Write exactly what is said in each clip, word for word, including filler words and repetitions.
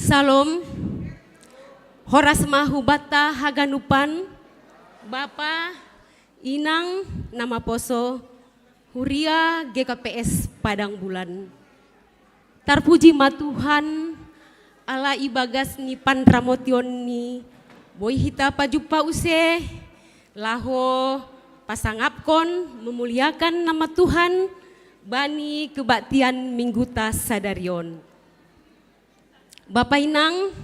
Salom. Horas ma hubata haganupan, Bapa, Inang, na maposo, huria G K P S Padang Bulan. Tarpuji ma Tuhan, ala ibagas ni panramotion ni, boi hita pajumpa use, laho pasangapkon memuliakan nama Tuhan, bani kebaktian mingguta sadarion. Bapa Inang,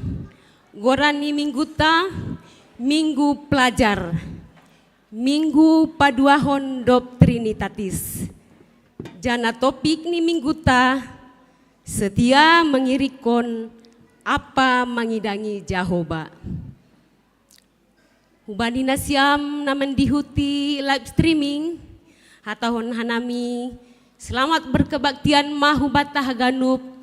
goran ni mingguta, Minggu Pelajar, Minggu Paduahon dob Trinitatis. Jana topik ni mingguta, setia mengirikkon ampa mangidangi Jahoba. Hubani nasiam na mendihuti live streaming, hatahon hanami, selamat berkebaktian ma hubata haganup,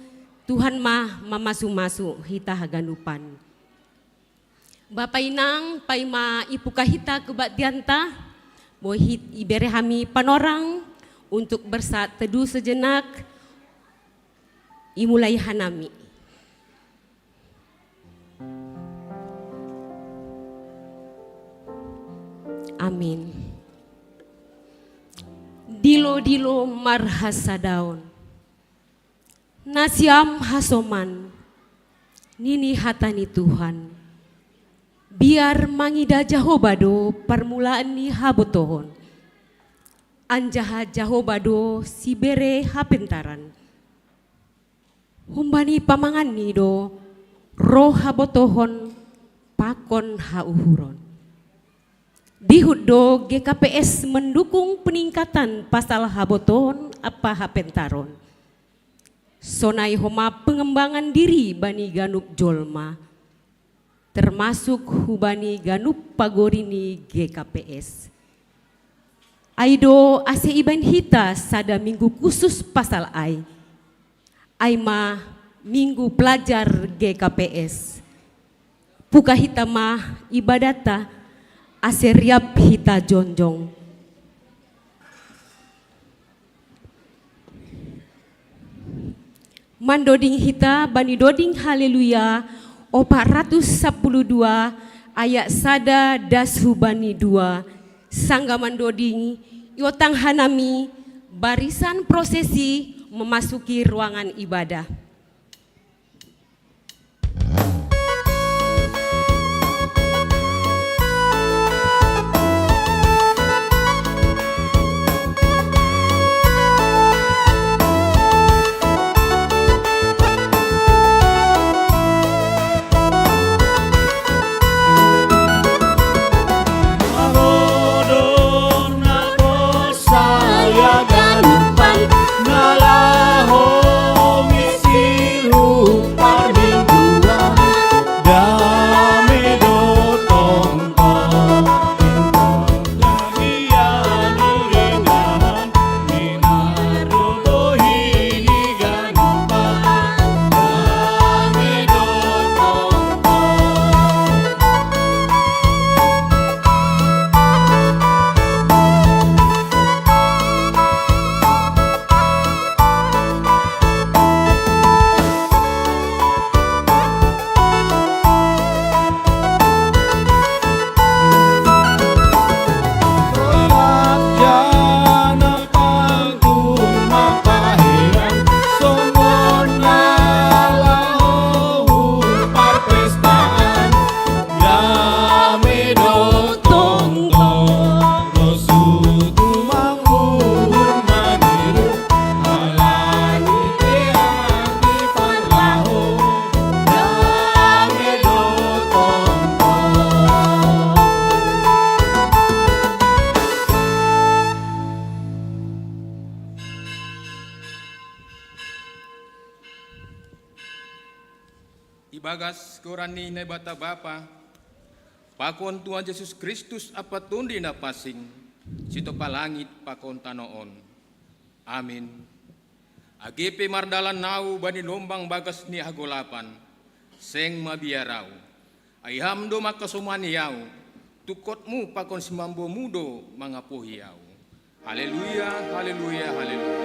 Tuhan ma mamasu-masu hita haganupan. Bapa Inang, paima ipuka hita kebaktianta, boi hita ibere hami panorang untuk bersaat teduh sejenak, imulai hanami. Amin. Dilo-dilo marhasadaon. Nasiam hasoman, nini hata ni Tuhan. Biar mangida Jahoba do parmulaan ni habotohon. Anjaha Jahoba do sibere hapentaran. Humbani pamanganni do roh habotohon pakon hauhuron. Dihut do G K P S mendukung peningkatan pasal habotohon ampa hapentaron. Sonai homa pengembangan diri bani ganup jolma, termasuk hubani ganup pagori ni G K P S. Ai do ase ibaen hita sada minggu khusus pasal ai. Ai ma Minggu Pelajar G K P S. Puka hita ma ibadata, ase riap hita jongjong. Mandoding hita bani doding Haleluya, opat ratus sapuluh dua, ayat sada das hubani dua. Sanggah mandoding, iotang hanami barisan prosesi memasuki ruangan ibadah. Ibagas goran ni Naibata Bapa, pakon Tuhan Jesus Kristus ampa Tondi Na Pansing, sitopa langit pakon tano on. Amin. Age pe mardalan ahu bani lombang bagas ni hagolapan, seng mabiar ahu. Ai Ham do mangkasomani ahu, tungkotmu pakon simambomu do mangapohi ahu. Haleluya, haleluya, haleluya.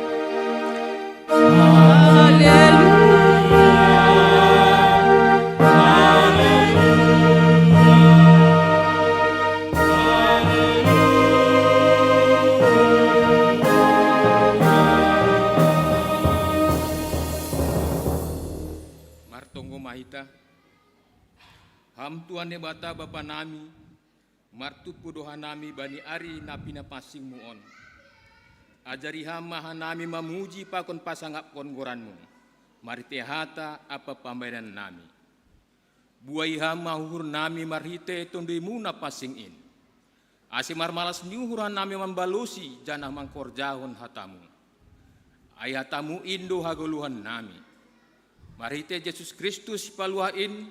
Haleluya. hita. Ham Tuhan Naibata Bapa nami, martumpu do hanami bani ari na pinapansingmu on. Ajari Ham ma hanami mamuji pakon pasangapkon goranmu, marhitei hata ampa pambahenan nami. Buai Ham ma uhur nami marhitei Tonduimu na pansing in, ase marmalas ni uhur hanami mambalosi janah mangkorjahon hatamu. Ai hatamu in do hagoluhan nami. Marhitei Jesus Kristus Sipaluah in,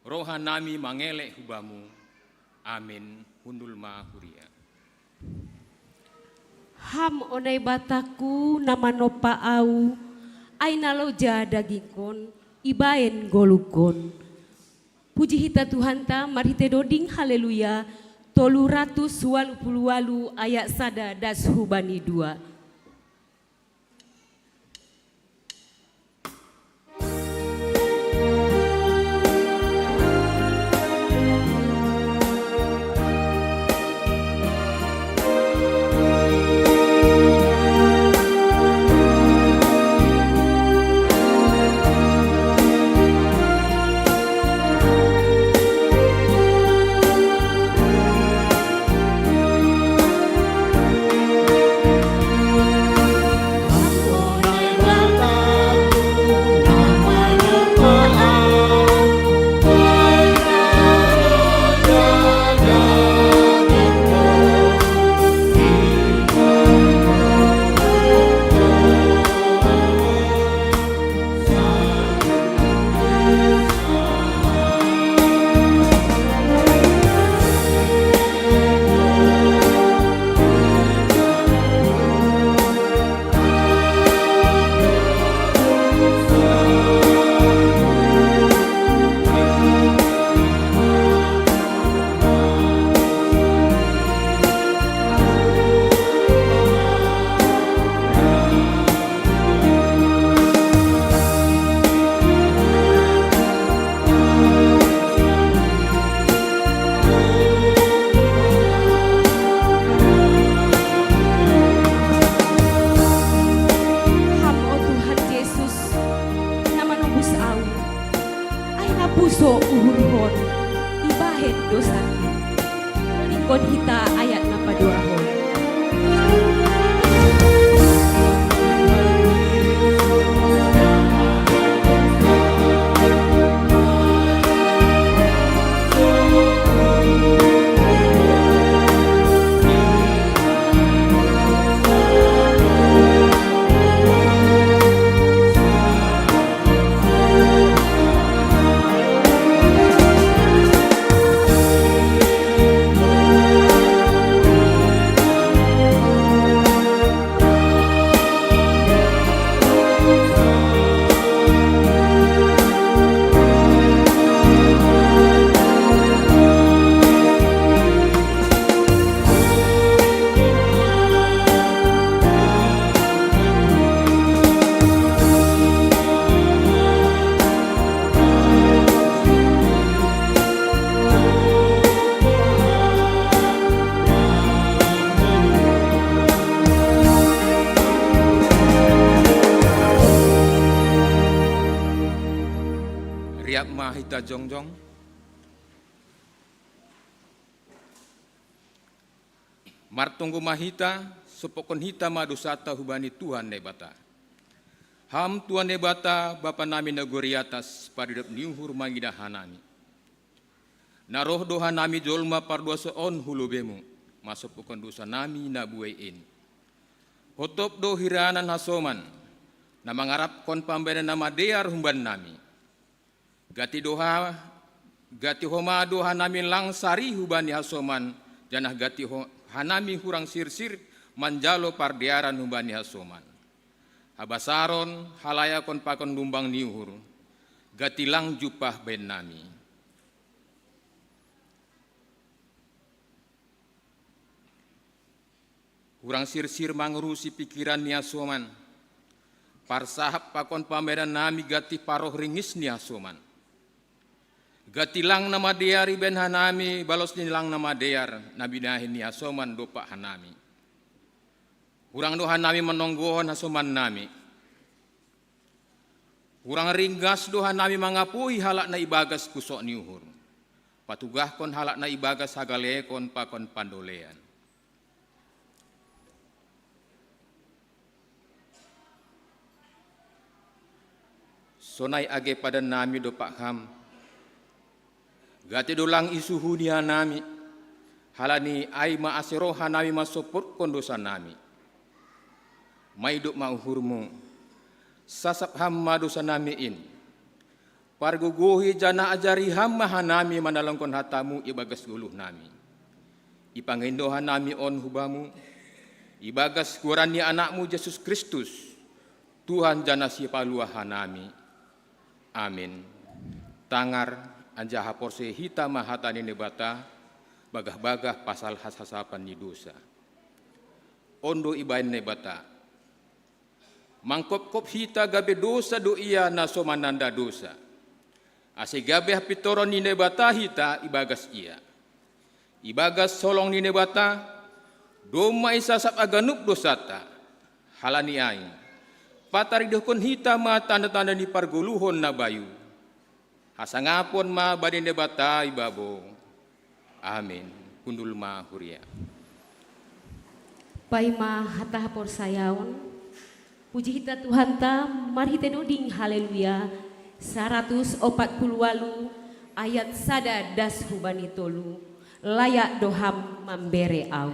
roh hanami mangelek hu Bamu. Amin. Hundul ma huria. Ham o Naibatangku na manompa ahu, ai na loja dagingkon ibahen ngolungkon. Puji hita Tuhanta marhitei doding Haleluya tolu ratus ualuh puluh ualuh ayat sada das hubani dua. Ham o Tuhan Jesus, na manobus ahu, ai na puso uhurhon ibahen dousangku. Ingkon hita ayat na paduahon. Riap ma hita jongjong. Martonggo ma hita, sompokkon hita ma dousanta hubani Tuhan Naibata. Ham Tuhan Naibata, Bapa nami na nagori atas, paridop ni uhur mangidah hanami. Na roh do hanami jolma pardosa on hu lobeiMu, marsompokkon dousa nami na buei in. Hotop do hiranan hasoman, na mangarapkon pambahenan na madear humbannami. Gati do ha, gati homa do hanami lang sari hubani hasoman, janah gati ho, hanami hurang sirsir manjalo pardearan hubani hasoman. Habasaron, halayakon pakon lumbang ni uhur, gati lang jumpah bahen nami. Hurang sirsir mangurusi pingkiran ni hasoman. Parsahap pakon pambahenan nami gati paroh ringis ni hasoman. Gati lang na madear ibahen hanami balos ni lang na madear na binahen ni hasoman dompak hanami. Hurang do hanami manonggohon hasoman nami. Hurang ringgas do hanami mangapuhi halak na ibagas pusok ni uhur. Patugahkon halak na ibagas hagalekon pakon pandolean. Sonai age padan nami dompak Ham, gati do lang isuhuni hanami, halani ai ma ase ro hanami mansompotkon dosa nami. Maidop ma uhurmu, sasap Ham ma dosa nami in. Pargogohi janah ajari Ham ma hanami manalongkon hatamu ibagas goluh nami. Ipangindo hanami on hu Bamu, ibagas goran ni Anakmu Jesus Kristus, Tuhan janah Sipaluah hanami. Amin. Tangar anjaha porsea hita ma hata ni Naibata, bagah-bagah pasal hasasapan ni dosa. On do ibahen Naibata. Mangkopkop hita gabe dosa do Ia na so mananda dosa. Ase gabe hapintoron ni Naibata hita ibagas Ia. Ibagas holong ni Naibata, domma isasap haganup dosanta. Halani ai, pataridohkon hita ma tanda-tanda ni pargoluhon na bayu. Hasangapon ma bani Naibata ibabo. Amin. Hundul ma huria. Paima hata haporsayaon, puji hita Tuhanta marhitei doding Haleluya, saratus opat puluh walu, ayat sada das hubani tolu, layak do Ham mambere au.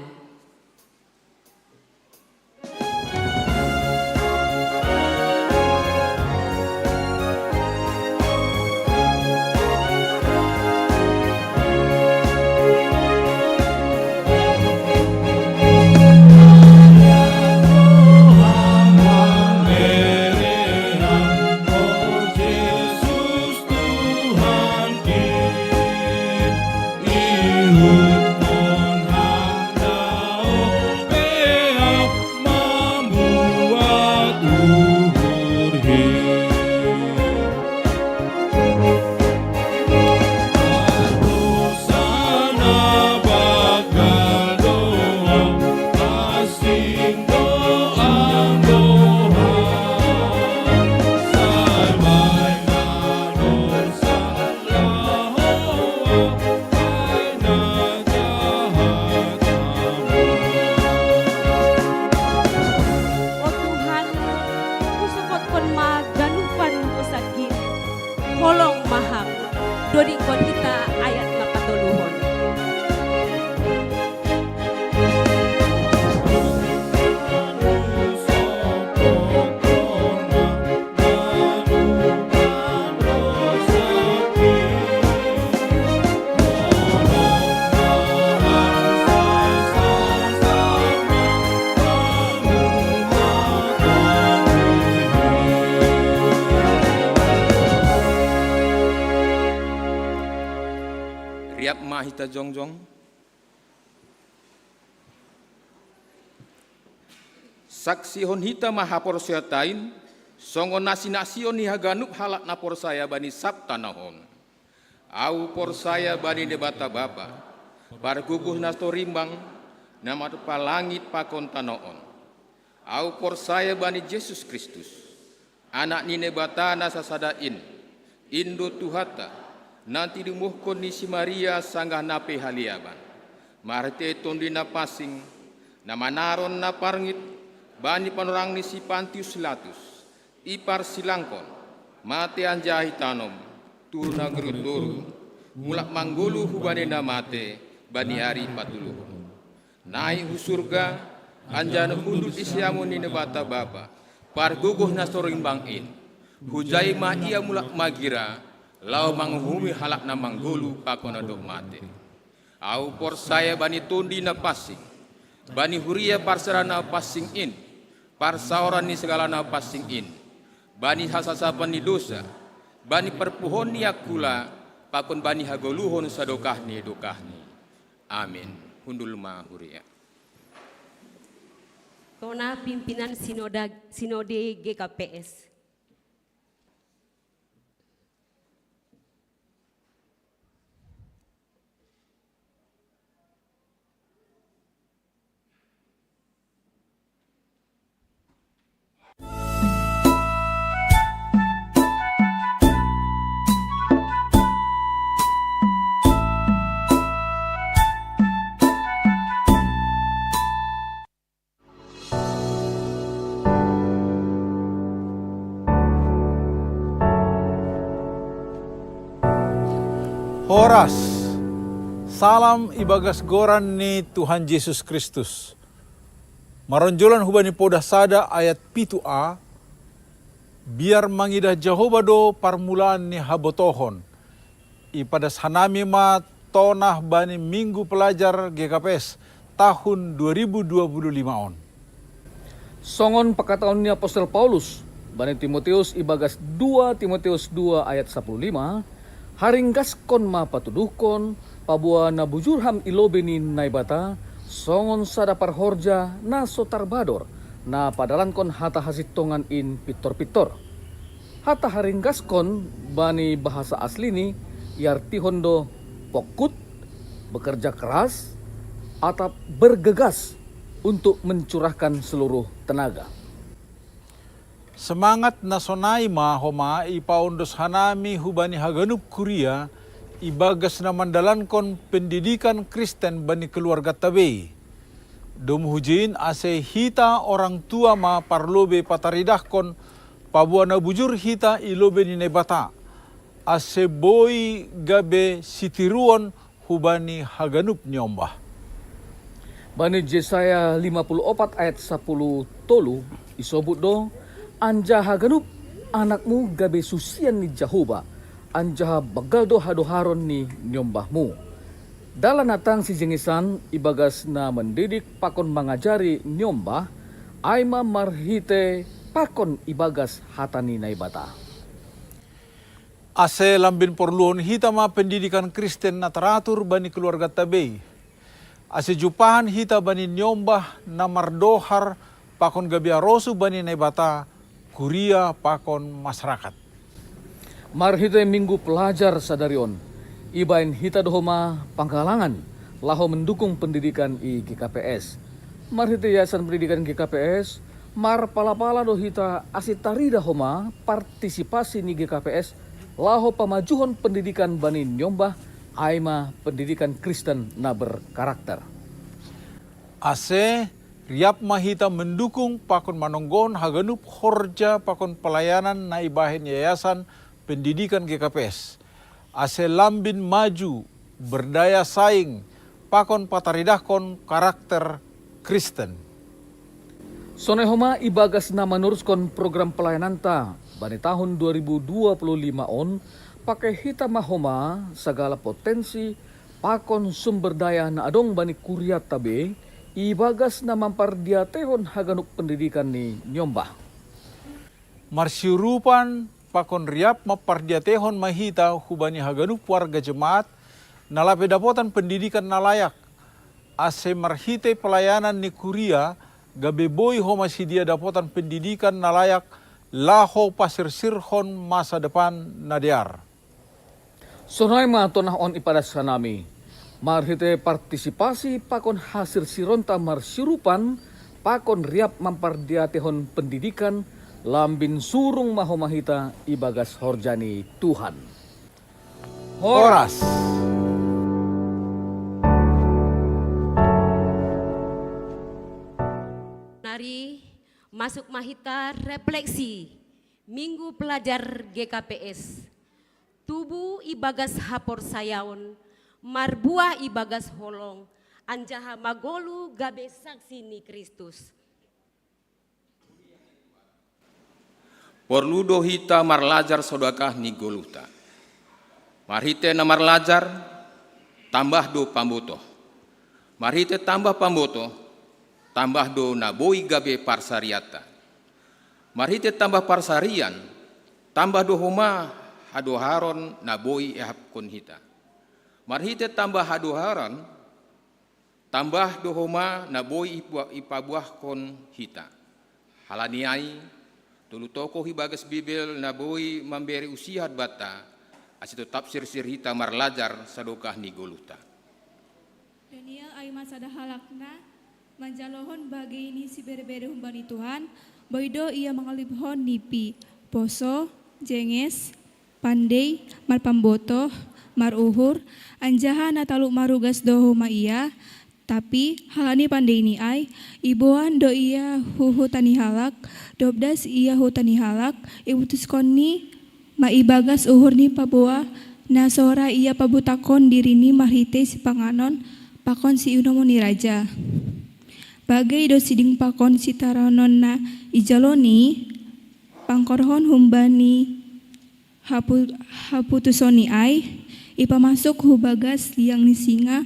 O Tuhan, husopotkon ma ganupan dosa in, holong ma Ham. Dodingkon hita ayat na patoluhon. Riap ma hita jongjong. Saksihon hita ma haporseaonta in, songon na sinaksihon ni haganup halak na porsaya bani sab tanoh on. Ahu porsaya bani Naibata Bapa, Pargogoh na so rimbang, na manumpa langit pakon tanoh on. Ahu porsaya bani Jesus Kristus, Anak ni Naibata na sasada in, in do Tuhanta, na tinumuhkon ni si Maria sanggah na pe haleaban, marhitei Tonduy Napansing, na manaron na parngit bani panorang ni si Pantius Pilatus, iparsilangkon, mate anjaha itanom, turun nagori toruh, mulak manggoluh hubani na mate bani ari patoluhon. Naik hu surga, anjaha hundul di siamun ni Naibata Bapa, Pargogoh na so rimbang in. Hujai ma Ia mulak magira, laho manguhumi halak na manggoluh pakon na dob mate. Ahu porsaya bani Tonduy Napansing, bani huria parsera na pansing in, parsaoran ni sagala na pansing in, bani hasasapan ni dosa, bani parpuhoon ni angkula, pakon bani hagoluhon sadokah ni dokahni. Amin. Hundul ma huria. Tona pimpinan Sinoda, Sinode G K P S. Horas. Salam ibagas goran ni Tuhan Jesus Kristus. Maronjolan hubani Podah sada ayat pitu a, biar mangidah Jahowa do parmulaan ni habotohon. Ipadas hanami ma tonah bani Minggu Pelajar G K P S tahun dua ribu dua puluh lima on. Songon pakataon ni apostel Paulus bani Timoteus ibagas dua Timoteus dua ayat sapuluh lima, haringgaskon ma patuduhkon, paboa na bujur ham i lobei ni Naibata, songon sada parhorja na so tarbador, na padalankon hata hasintongan in pintor-pintor. Hata haringgaskon bani bahasa aslini iartihon do pongkut, bekerja keras, atap bergegas untuk mencurahkan seluruh tenaga. Semangat na sonai ma homa ipaondos hanami hubani haganup kuria ibagas na mandalankon pendidikan Kristen bani keluarganta bei. Domu hujin ase hita orang tua ma parlobei pataridahkon paboa na bujur hita i lobei ni Naibata, ase boi gabe sitiruon hubani haganup niombah. Bani Jesaya lima puluh opat ayat sapuluh tolu isobut do, anjaha haganup anakmu gabe susian ni Jahowa, anjaha banggal do hadoharon ni niombahmu. Dalan na tang sijengesan ibagas na mendidik pakon mangajari niombah, ai ma marhite pakon ibagas hata ni Naibata. Ase lambin porluhon hita ma pendidikan Kristen na taratur bani keluarganta bei. Ase jumpahan hita bani niombah na mardohar pakon gabe arosu bani Naibata, kuria pakon masarakat. Marhite Minggu Pelajar sadari on, ibaen hita do homa panggalangan laho mendukung pendidikan i G K P S. Marhite Yayasan Pendidikan G K P S, marpalapala do hita ase tarida homa partisipasi ni G K P S laho pamajuhon pendidikan bani niombah, ai ma pendidikan Kristen na berkarakter. Ase riap ma hita mendukung pakon manonggohon haganup horja pakon pelayanan na ibahen Yayasan Pendidikan G K P S, ase lambin maju, berdaya saing, pakon pataridahkon karakter Kristen. Sonai homa ibagas na manuruskon program pelayananta bani tahun dua ribu dua puluh lima on, pake hita ma homa sagala potensi pakon sumber daya na adong bani kurianta be, ibagas na mampardiatehon haganup pendidikan ni niombah. Marsiurupan pakon riap mampardiatehon ma hita hubani haganup warga jemaat, na lape dapotan pendidikan na layak, ase marhite pelayanan ni kuria, gabe boi homa sidia dapotan pendidikan na layak laho pasirsirhon masa depan na dear. Sonai ma tonah on ipadas hanami, marhite partisipasi pakon hasirsironta marsiurupan, pakon riap mampardiatehon pendidikan, lambin surung ma homa hita ibagas horja ni Tuhan. Horas. Nari masuk ma hita refleksi Minggu Pelajar G K P S. Tubu ibagas haporsayaon, marbuah ibagas holong, anjaha magolu gabe saksi ni Kristus. Porlu do hita marlajar sodakah ni goluhta. Marhite na marlajar, tambah do pambotoh. Marhite tambah pambotoh, tambah do na boi gabe parsarianta. Marhite tambah parsarian, tambah do homa hadoharon na boi iahapkon hita. Marhite tambah hadoharon, tambah do homa na boi ipua-, ipabuahkon hita. Halani ai, tolu tokoh ibagas Bibel na boi mambere usiat banta, ase totap sirsir hita marlajar sadokah ni goluhta. Daniel ai ma sada halak na manjalohon bagei ni siberebere humbani Tuhan, boi do ia mangalupihon nipi, poso, jenges, pandei, marpambotoh, maruhur, anjaha na talu marugas do homa ia, tapi halani pandeini ai, iboan do ia hu huta ni halak, dob das ia hu huta ni halak, iputuskonni ma ibagas uhur ni paboa Na sora ia pabutakon dirini marhitei sipanganon pakon siunomon ni raja. Bagai do siding pakon sitaranonna ijaloni, pangkorhon humbani hapu-, haputusonni ai, ipamasuk hu bagas liang ni singa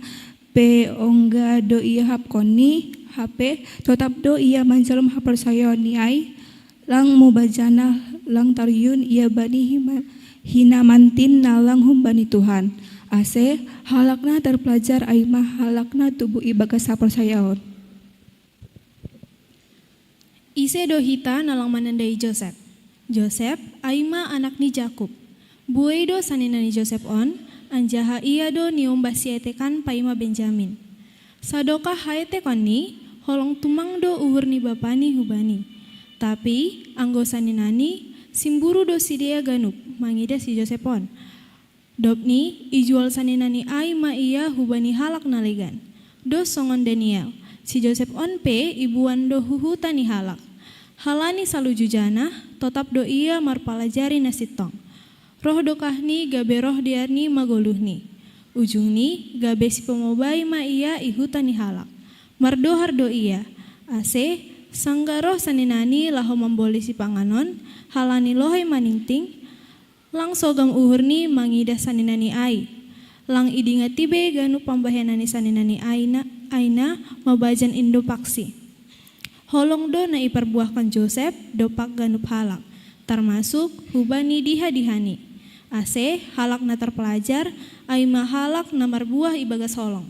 pe ongga do ia hapkonni, hape totap do ia manjalo haporsayaonni ai, lang mubajana lang taruyun ia bani hima-, hinamantin na lang humbani Tuhan. Ase, halakna tarpelajar ai ma halakna tubu ibagas haporsayaon. Ise do hita na lang manandai Josep? Josep ai ma anak ni Jakup. Buei do sanina ni Josep on, anjaha ia do niombah sietekan paima Benjamin. Sadokah haetekonni, holong tumang do uhur ni bapani hubani. Tapi, anggo saninani, simburu do sidea ganup mangidah si Josep on. Dobni, ijual saninani ai ma ia hubani halak na legan. Dos songon Daniel, si Josep on pe ibuan do hu huta ni halak. Halani saluju janah, totap do ia marpalajari na sintong. Roh dokahni gabe roh dearni magoluhni. Ujungni, gabe sipamobai ma ia i huta ni halak. Mardohar do ia, ase, sanggah roh saninani laho mamboli sipanganon, halani lohei maningting, lang sogam uhurni mangidah saninani ai. Lang idingati be ganup pambahenan ni saninani aina, aina mabajan indo paksi. Holong do na iparbuahkon Josep dompak ganup halak, tarmasuk hubani diha-dihani. Ase, halak na tarpelajar, ai ma halak na marbuah ibagas holong.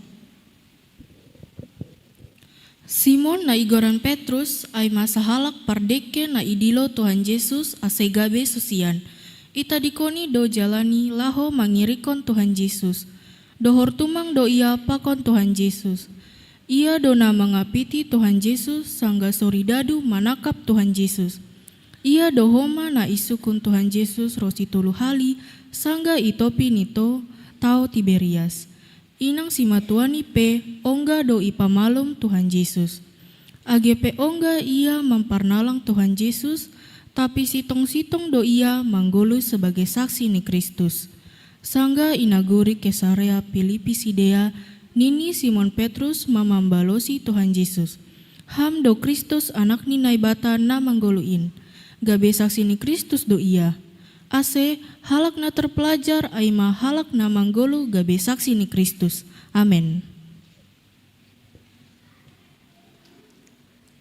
Simon na igoran Petrus, ai ma sahalak pardengke na idilo Tuhan Jesus ase gabe susian. Itadingkonni do jalani laho mangirikkon Tuhan Jesus. Dohor tumang do ia pakon Tuhan Jesus. Ia do na mangapiti Tuhan Jesus, sanggah soridadu manangkap Tuhan Jesus. Ia do homa na isungkun Tuhan Jesus ro situlu hali, sanggah i topi ni to-, tao Tiberias. Inang simatuani pe ongga do ipamalum Tuhan Jesus. Age pe ongga ia mamparnalang Tuhan Jesus, tapi sintong-sintong do ia manggoluh sebagai saksi ni Kristus. Sanggah i nagori Kesarea Pilipi sidea, nini Simon Petrus ma mambalosi Tuhan Jesus: Ham do Kristus, Anak ni Naibata na manggoluh in. Gabe saksi ni Kristus do ia. Ase, halak na tarpelajar ai ma halak na manggoluh gabe saksi ni Kristus. Amen.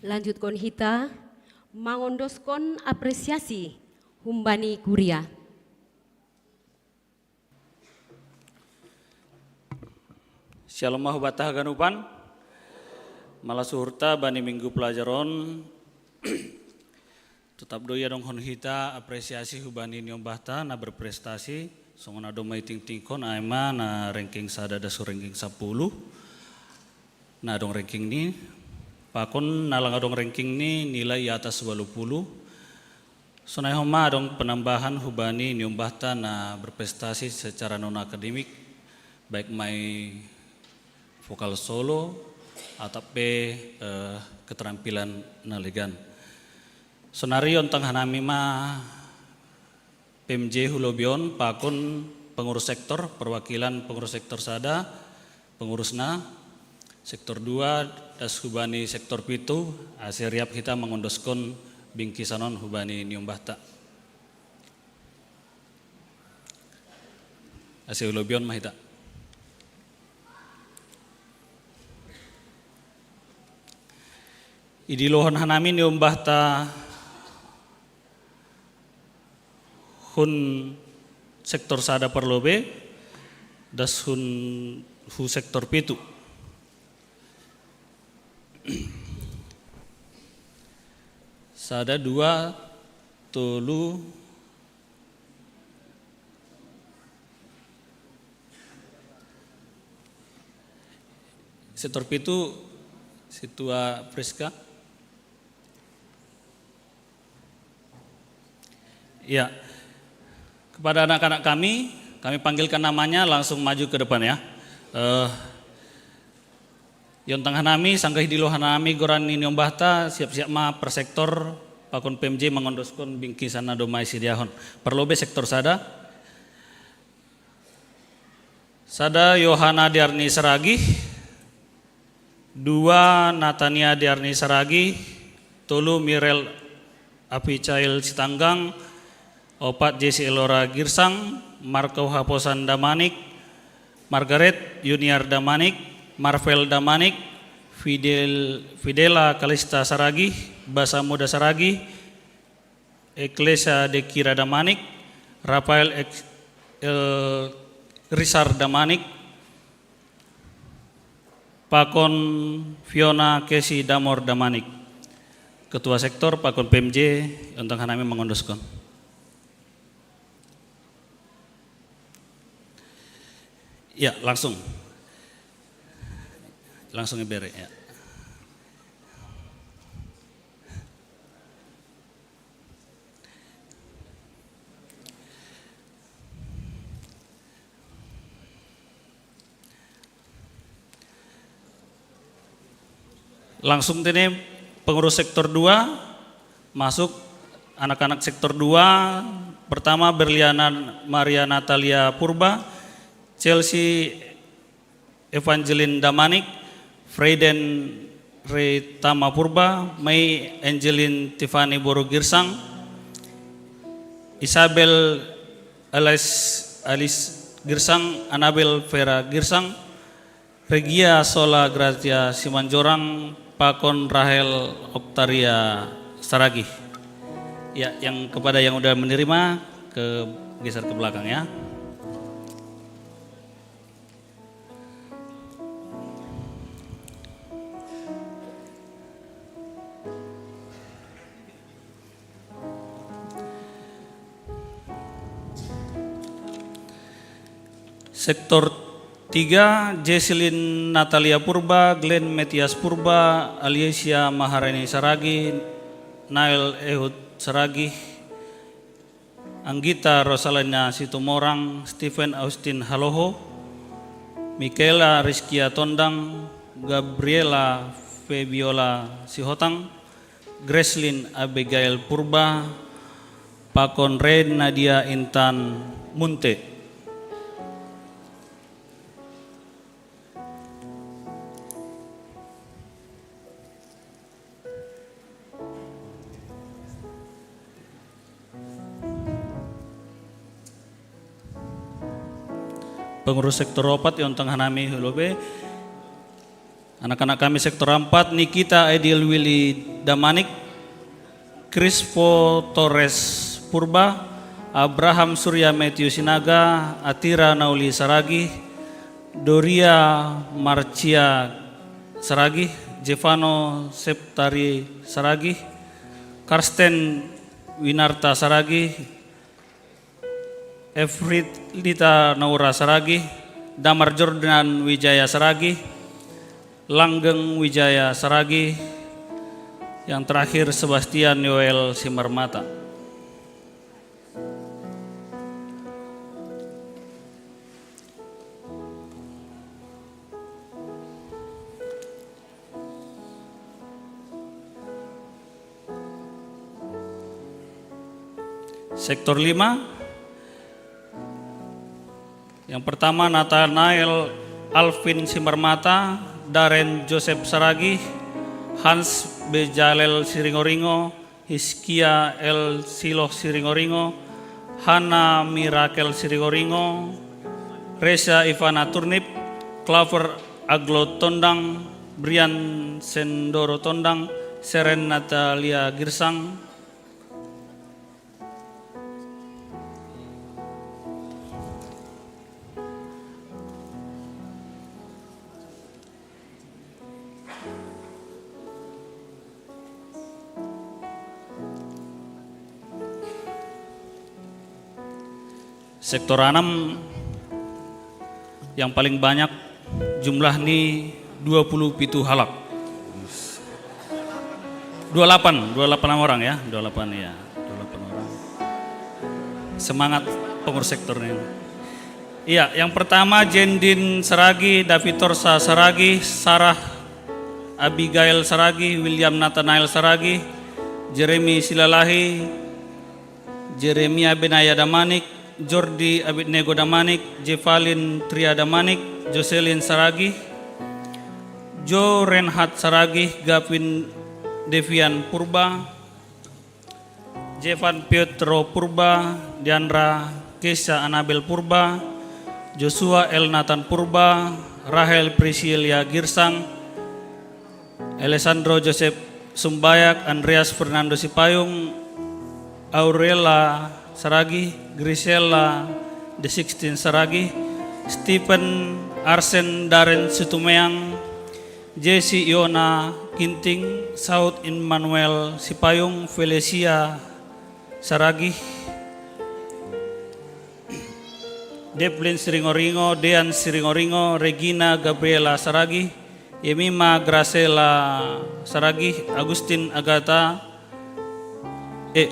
Lanjutkon hita mangondoskon apresiasi humbani kuria. Syalom ma hubanta haganupan. Malas uhurta bani minggu pelajar on. Totap do i adong hon hita apresiasi hubani niombahta na berprestasi, songon na domma itingtingkon, ai ma na ranking sada das hu ranking sapuluh, na adong rankingni, pakon na lang adong rankingni nilai i atas walu puluh. Sonai homa adong penambahan hubani niombahta na berprestasi secara non akademik, baik ma i vokal solo atau pe, eh, keterampilan na legan. Sonari ontang hanami ma P M J hu lobi on pakon pengurus sektor, perwakilan pengurus sektor sada, pengurusna, sektor dua, das hubani sektor pitu, ase riap hita mangondoskon bingkisan on hubani niombahta. Ase hu lobi on ma hita. Idilohon hanami niombahta hun sektor sada parlobei, das hun hu sektor pitu. Sada, dua, tolu, sektor pitu, Situa Priska. Ya, kepada anak-anak kami, kami panggilkan namanya, langsung maju ke depan ya. Eh, Yontang hanami, sanggah idilo hanami goran ni niombahta, siap-siap ma per sektor, pakon P M J mangondoskon bingkisan na domma isidahon. Parlobei sektor sada. Sada Yohana Diarni Saragih, dua Natania Diarni Saragih, tolu Mirel Apicail Sitanggang, opat Jesse Elora Girsang, Marco Haposan Damanik, Margaret Yuniar Damanik, Marvel Damanik, Fidel, Fidela Kalista Saragih, Basa Muda Saragih, Eklesia Dekira Damanik, Rafael Ek-, El Risar Damanik, pakon Fiona Kesi Damor Damanik. Ketua sektor pakon P M J, untuk hanami mengondoskon. Ya, langsung. Langsung ibere, ya. Langsung tene pengurus sektor dua masuk, anak-anak sektor dua. Pertama, Berliana Maria Natalia Purba, Chelsea Evangeline Damanik, Freden Retama Purba, Mei Angeline Tiffany Boru Girsang, Isabel Alice, Alice Girsang, Anabel Vera Girsang, Regia Sola Gracia Simanjorang, pakon Rahel Oktaria Saragih. Ya, yang kepada yang udah menerima, ke geser ke belakang, ya. Sektor tiga, Jesselyn Natalia Purba, Glenn Metias Purba, Alicia Maharani Saragih, Nael Ehud Saragih, Anggita Rosalina Situmorang, Stephen Austin Haloho, Michaela Rizkia Tondang, Gabriela Febiola Sihotang, Gracelyn Abigail Purba, pakon Ren Nadia Intan Munte. Pengurus sektor opat, yang tengah nami hulu be. Anak-anak kami sektor empat, Nikita Edil Willy Damanik, Crispo Torres Purba, Abraham Surya Matthew Sinaga, Atira Nauli Saragih, Doria Marcia Saragih, Jevano Septari Saragih, Karsten Winarta Saragih, Efritlita Naura Saragih, Damar Jordan Wijaya Saragih, Langgeng Wijaya Saragih, yang terakhir Sebastian Yoel Simarmata. Sektor lima. Yang pertama, Nathanael Alvin Simarmata, Daren Joseph Saragih, Hans Bejalel Siringoringo, Hizkia L Siloh Siringoringo, Hana Mirakel Siringoringo, Reza Ivana Turnip, Claver Aglo Tondang, Brian Sendoro Tondang, Seren Natalia Girsang. Sektor anam yang paling banyak, jumlah ni dua puluh pitu halak. Dua lapan, dua lapan orang ya, dua lapan ya, dua lapan orang. Semangat pengurus sektor ini. Iya, yang pertama Jendin Saragi, Davitor Sa-, Saragi, Sarah Abigail Saragi, William Nathanael Saragi, Jeremy Silalahi, Jeremia Benaya Damanik, Jordi Abednego Damanik, Jevalin Tria Damanik, Jocelyn Saragih, Jo Renhat Saragih, Gavin Devian Purba, Jevan Pietro Purba, Diandra Kesha Anabel Purba, Joshua Elnathan Purba, Rahel Priscilia Girsang, Alessandro Joseph Sumbayak, Andreas Fernando Sipayung, Aurela Saragih, Grisela the sixteen Saragih, Stephen Arsen Daren Situmeang, Jesse Iona Ginting, Saud Immanuel Sipayung, Felicia Saragih, Devlin Siringoringo, Dean Siringoringo, Regina Gabriela Saragih, Yemima Graciela Saragih, Agustin Agatha, eh,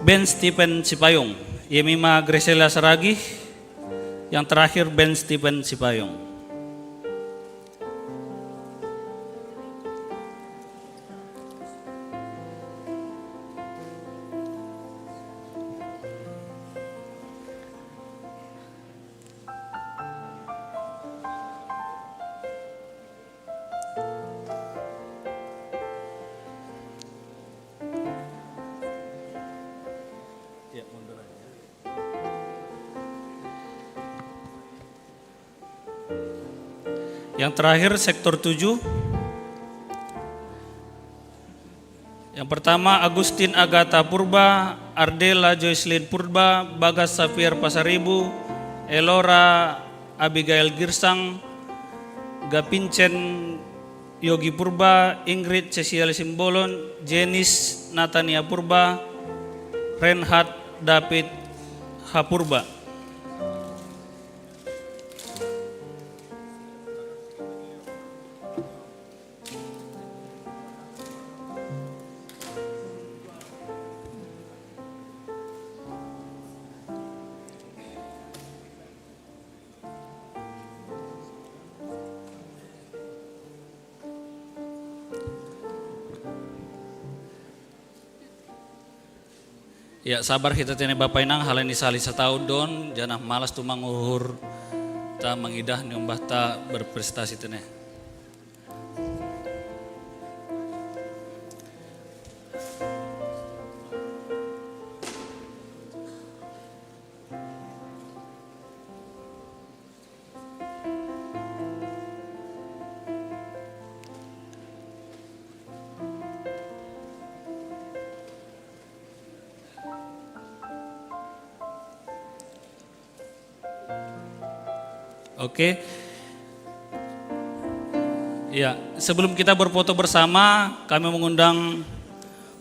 Ben Stephen Sipayung, Yemima Graciela Saragih, yang terakhir Ben Stephen Sipayung. Yang terakhir, sektor tujuh. Yang pertama, Agustin Agatha Purba, Ardela Joycelyn Purba, Bagas Xavier Pasaribu, Elora Abigail Girsang, Gapincen Yogi Purba, Ingrid Cecilia Simbolon, Jenis Natania Purba, Reinhard David Hapurba. Ya, sabar hita tene Bapa Inang, hal ini sali satau don, janah malas tu manguhur ta mangidah nyombah ta berprestasi tene. Oke. Ya, sebelum kita berfoto bersama, kami mengundang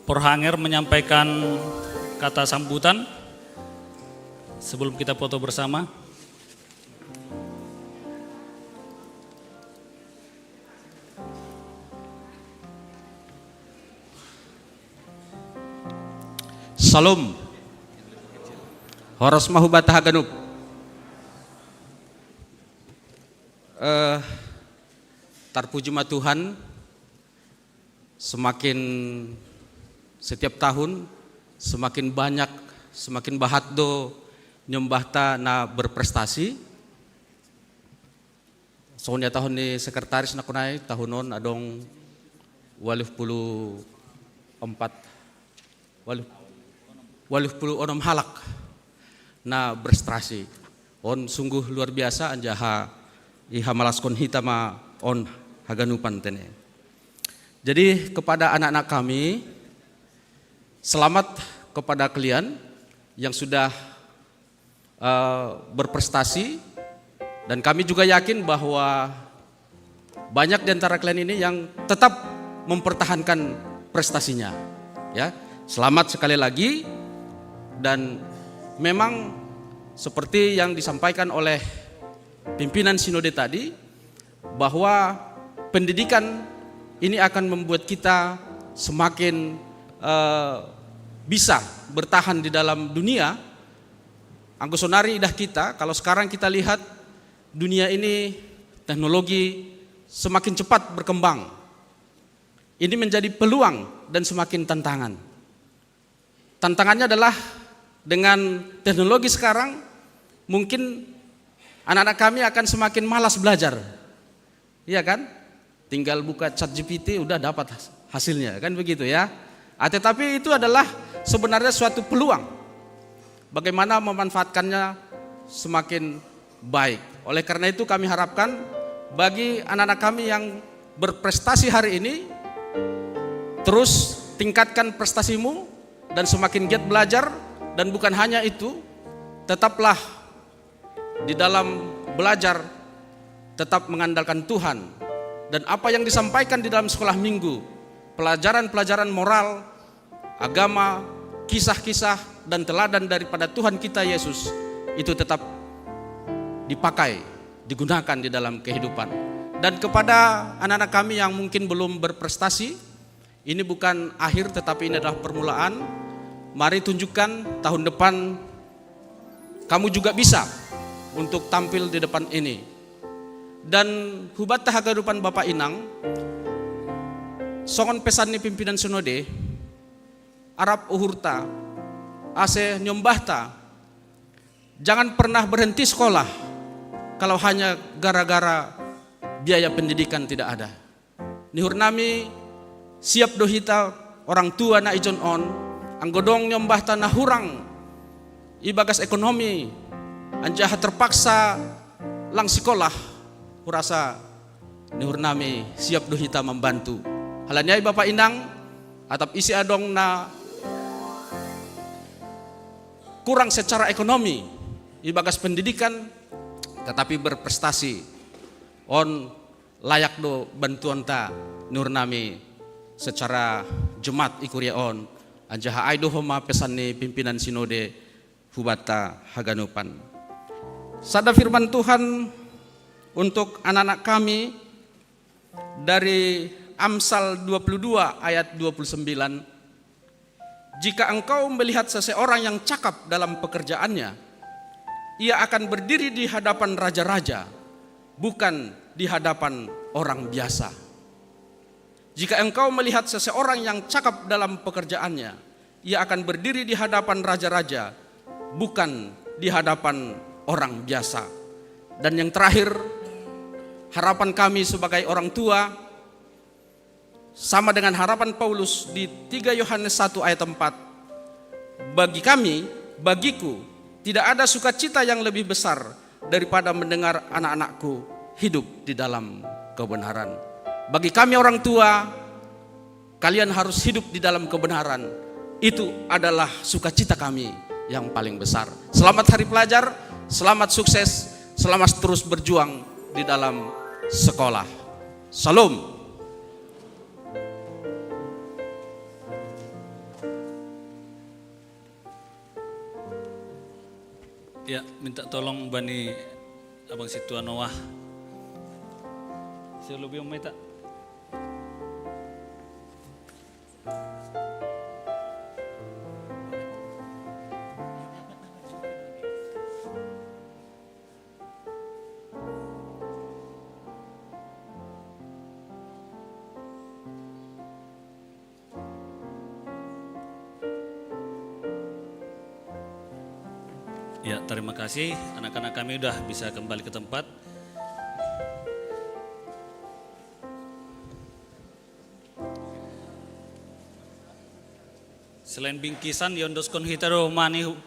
Porhanger menyampaikan kata sambutan sebelum kita foto bersama. Salom. Horas ma hubata haganup. Eh, tarpuji ma Tuhan, semakin setiap tahun semakin banyak, semakin bahat do nyombahta na berprestasi. Songon nihatahon ni sekretaris na konai, tahun on adong waluh pulu ompat, waluh, waluh pulu onom halak na berprestasi. On sungguh luar biasa, anjaha ihamalaskon hita ma on haganupan tene. Jadi kepada anak-anak kami, selamat kepada kalian yang sudah eh, berprestasi, dan kami juga yakin bahwa banyak di antara kalian ini yang tetap mempertahankan prestasinya. Ya, selamat sekali lagi, dan memang seperti yang disampaikan oleh pimpinan sinode tadi, bahwa pendidikan ini akan membuat kita semakin eh, bisa bertahan di dalam dunia. Anggo sonari idah kita, kalau sekarang kita lihat, dunia ini teknologi semakin cepat berkembang. Ini menjadi peluang dan semakin tantangan. Tantangannya adalah Dengan teknologi sekarang, mungkin anak-anak kami akan semakin malas belajar. Iya kan? Tinggal buka ChatGPT, udah dapat has-, hasilnya, kan begitu ya. Ah, tetapi itu adalah sebenarnya suatu peluang. Bagaimana memanfaatkannya semakin baik. Oleh karena itu, kami harapkan bagi anak-anak kami yang berprestasi hari ini, terus tingkatkan prestasimu dan semakin giat belajar. Dan bukan hanya itu, tetaplah di dalam belajar, tetap mengandalkan Tuhan. Dan apa yang disampaikan di dalam sekolah minggu, pelajaran-pelajaran moral, agama, kisah-kisah, dan teladan daripada Tuhan kita Yesus, itu tetap dipakai, digunakan di dalam kehidupan. Dan kepada anak-anak kami yang mungkin belum berprestasi, ini bukan akhir, tetapi ini adalah permulaan. Mari tunjukkan tahun depan kamu juga bisa untuk tampil di depan ini. Dan hubatta haganupan Bapa Inang, songon pesan ni pimpinan sinode, arap uhurta, ase niombahta, jangan pernah berhenti sekolah kalau hanya gara-gara biaya pendidikan tidak ada. Ni uhur nami, siap do hita orang tua na ijon on, anggo dong niombahta na hurang ibagas ekonomi, anjaha terpaksa lang sikolah, hurasa ni uhur nami siap do hita mambantu. Halani ai Bapa Inang, atap ise adong na kurang secara ekonomi ibagas pendidikan, tetapi berprestasi, on layak do bantuonta ni uhur nami secara jemaat i kuria on. Anjaha ai do homa pesan ni pimpinan sinode hubatta haganupan. Sada firman Tuhan untuk anak-anak kami dari Amsal dua puluh dua ayat dua puluh sembilan. Jika engkau melihat seseorang yang cakap dalam pekerjaannya, ia akan berdiri di hadapan raja-raja, bukan di hadapan orang biasa. Jika engkau melihat seseorang yang cakap dalam pekerjaannya, ia akan berdiri di hadapan raja-raja, bukan di hadapan orang biasa. Dan yang terakhir, harapan kami sebagai orang tua, sama dengan harapan Paulus di tiga Yohanes satu ayat empat. Bagi kami, bagiku, tidak ada sukacita yang lebih besar daripada mendengar anak-anakku hidup di dalam kebenaran. Bagi kami orang tua, kalian harus hidup di dalam kebenaran. Itu adalah sukacita kami yang paling besar. Selamat hari pelajar, selamat sukses, selamat terus berjuang di dalam sekolah. Shalom. Ya, minta tolong bani Abang Situa Noah. Saya lebih minta. Ya, terima kasih. Anak-anak kami udah bisa kembali ke tempat. Selain bingkisan, ya, ondoskon hita do mani hu-,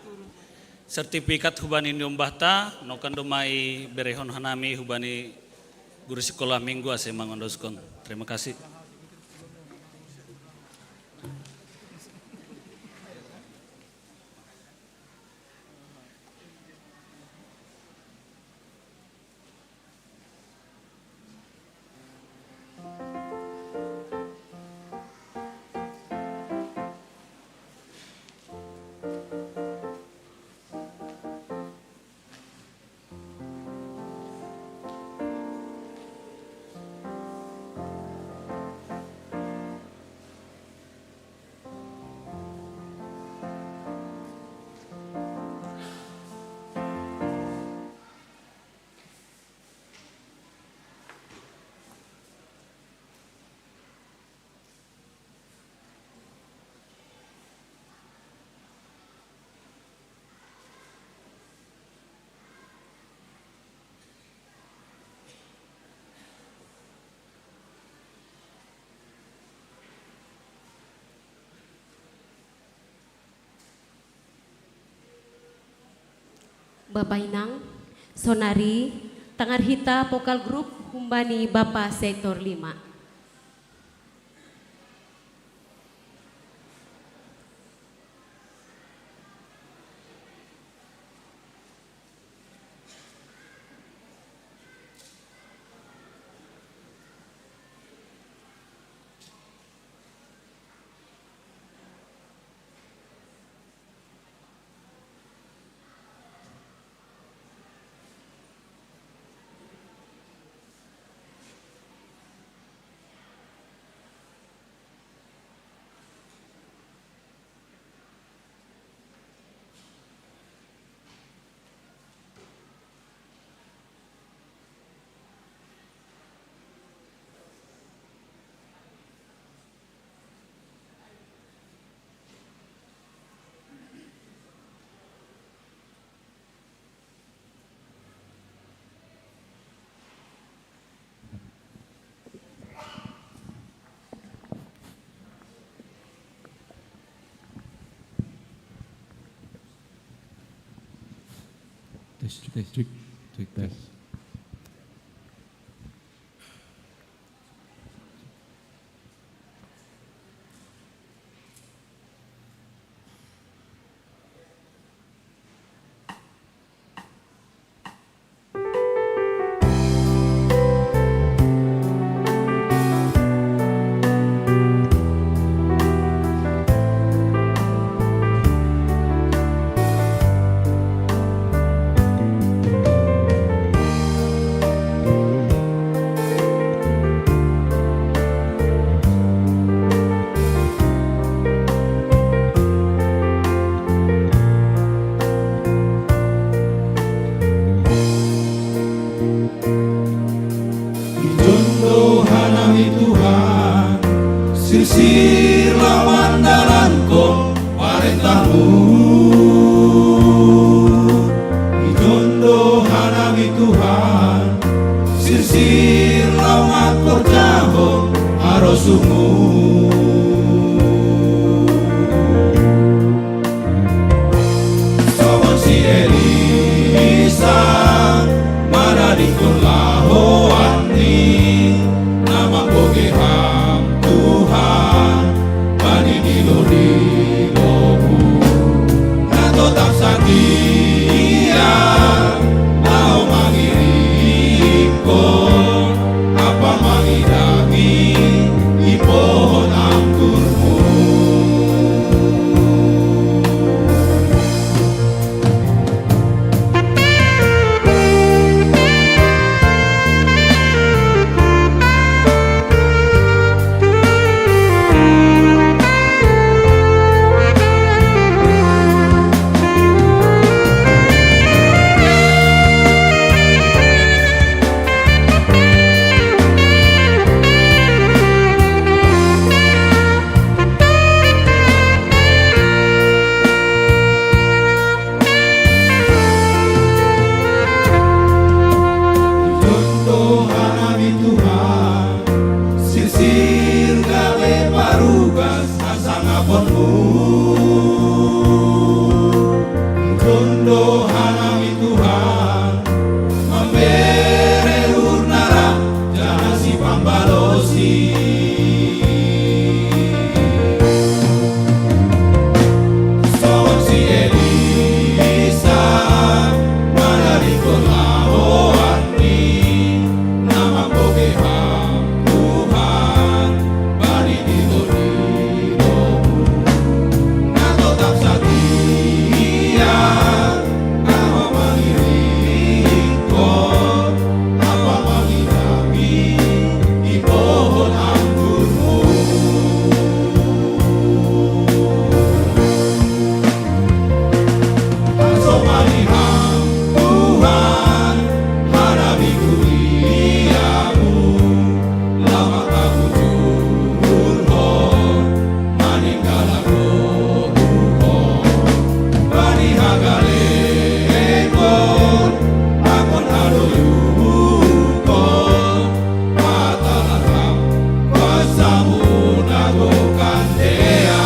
sertifikat hubani niombahta, nokan do mai berehon hanami hubani guru sekolah minggu ase mangondoskon. Terima kasih. Babainang, sonari tangar hita vokal grup humbani Bapa Sektor lima. Tes, tes, tes, tes. Ijondo hanami Tuhan, sirsir lawan dalan ko parentahmu. Ijondo hanami Tuhan, sirsir lawan korjahon harosuhmu. Songon si Elisa, manadingkon lahoan ni na mambogei Ham Tuhan, bani dilodilomu na totap satia, laho mangiringkon ampa mangidangi di pohon anggurmu. Ijondo hanami Tuhan, sirsir gabe parugas hasangaponmu. Ijondo hanami Tuhan, mambere uhur na rap jala sipambalosi. Songon si Elisa, manadingkon lahoan ni na mambogei Ham Tuhan, bani dilodilomu na totap satia, laho mangiringkon ampa mangidangi di pohon anggurmu. Hasomani Ham Tuhan, hanami kuliamu, laho mangkabujurhon, maninggalhon, bani hagalengon, pakon hadoyuhon, patalar Ham kuasamu na gokan dear.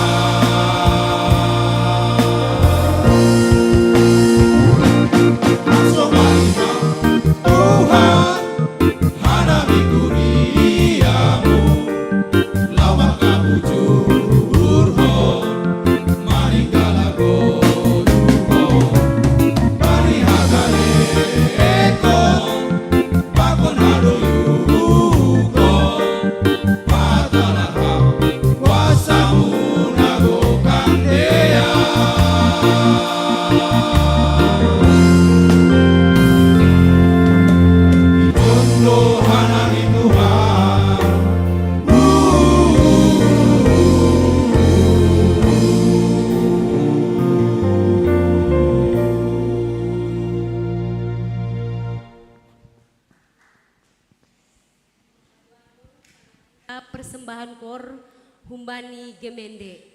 Persembahan kor Humbani Gemende.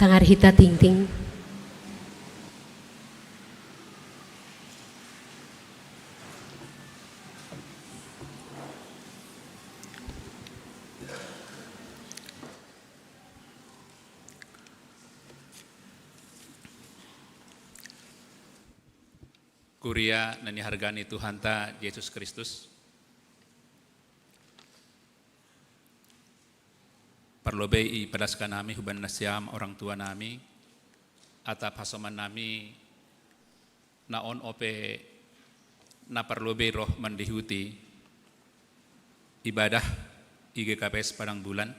Tangar hita tingting. Kuria na nihargani Tuhanta Jesus Kristus. Parlobei i padaskan nami huban nasiam orang tua nami, atap hasoman nami na on ope na parlobei roh mandihuti ibadah I G K P S Padang Bulan.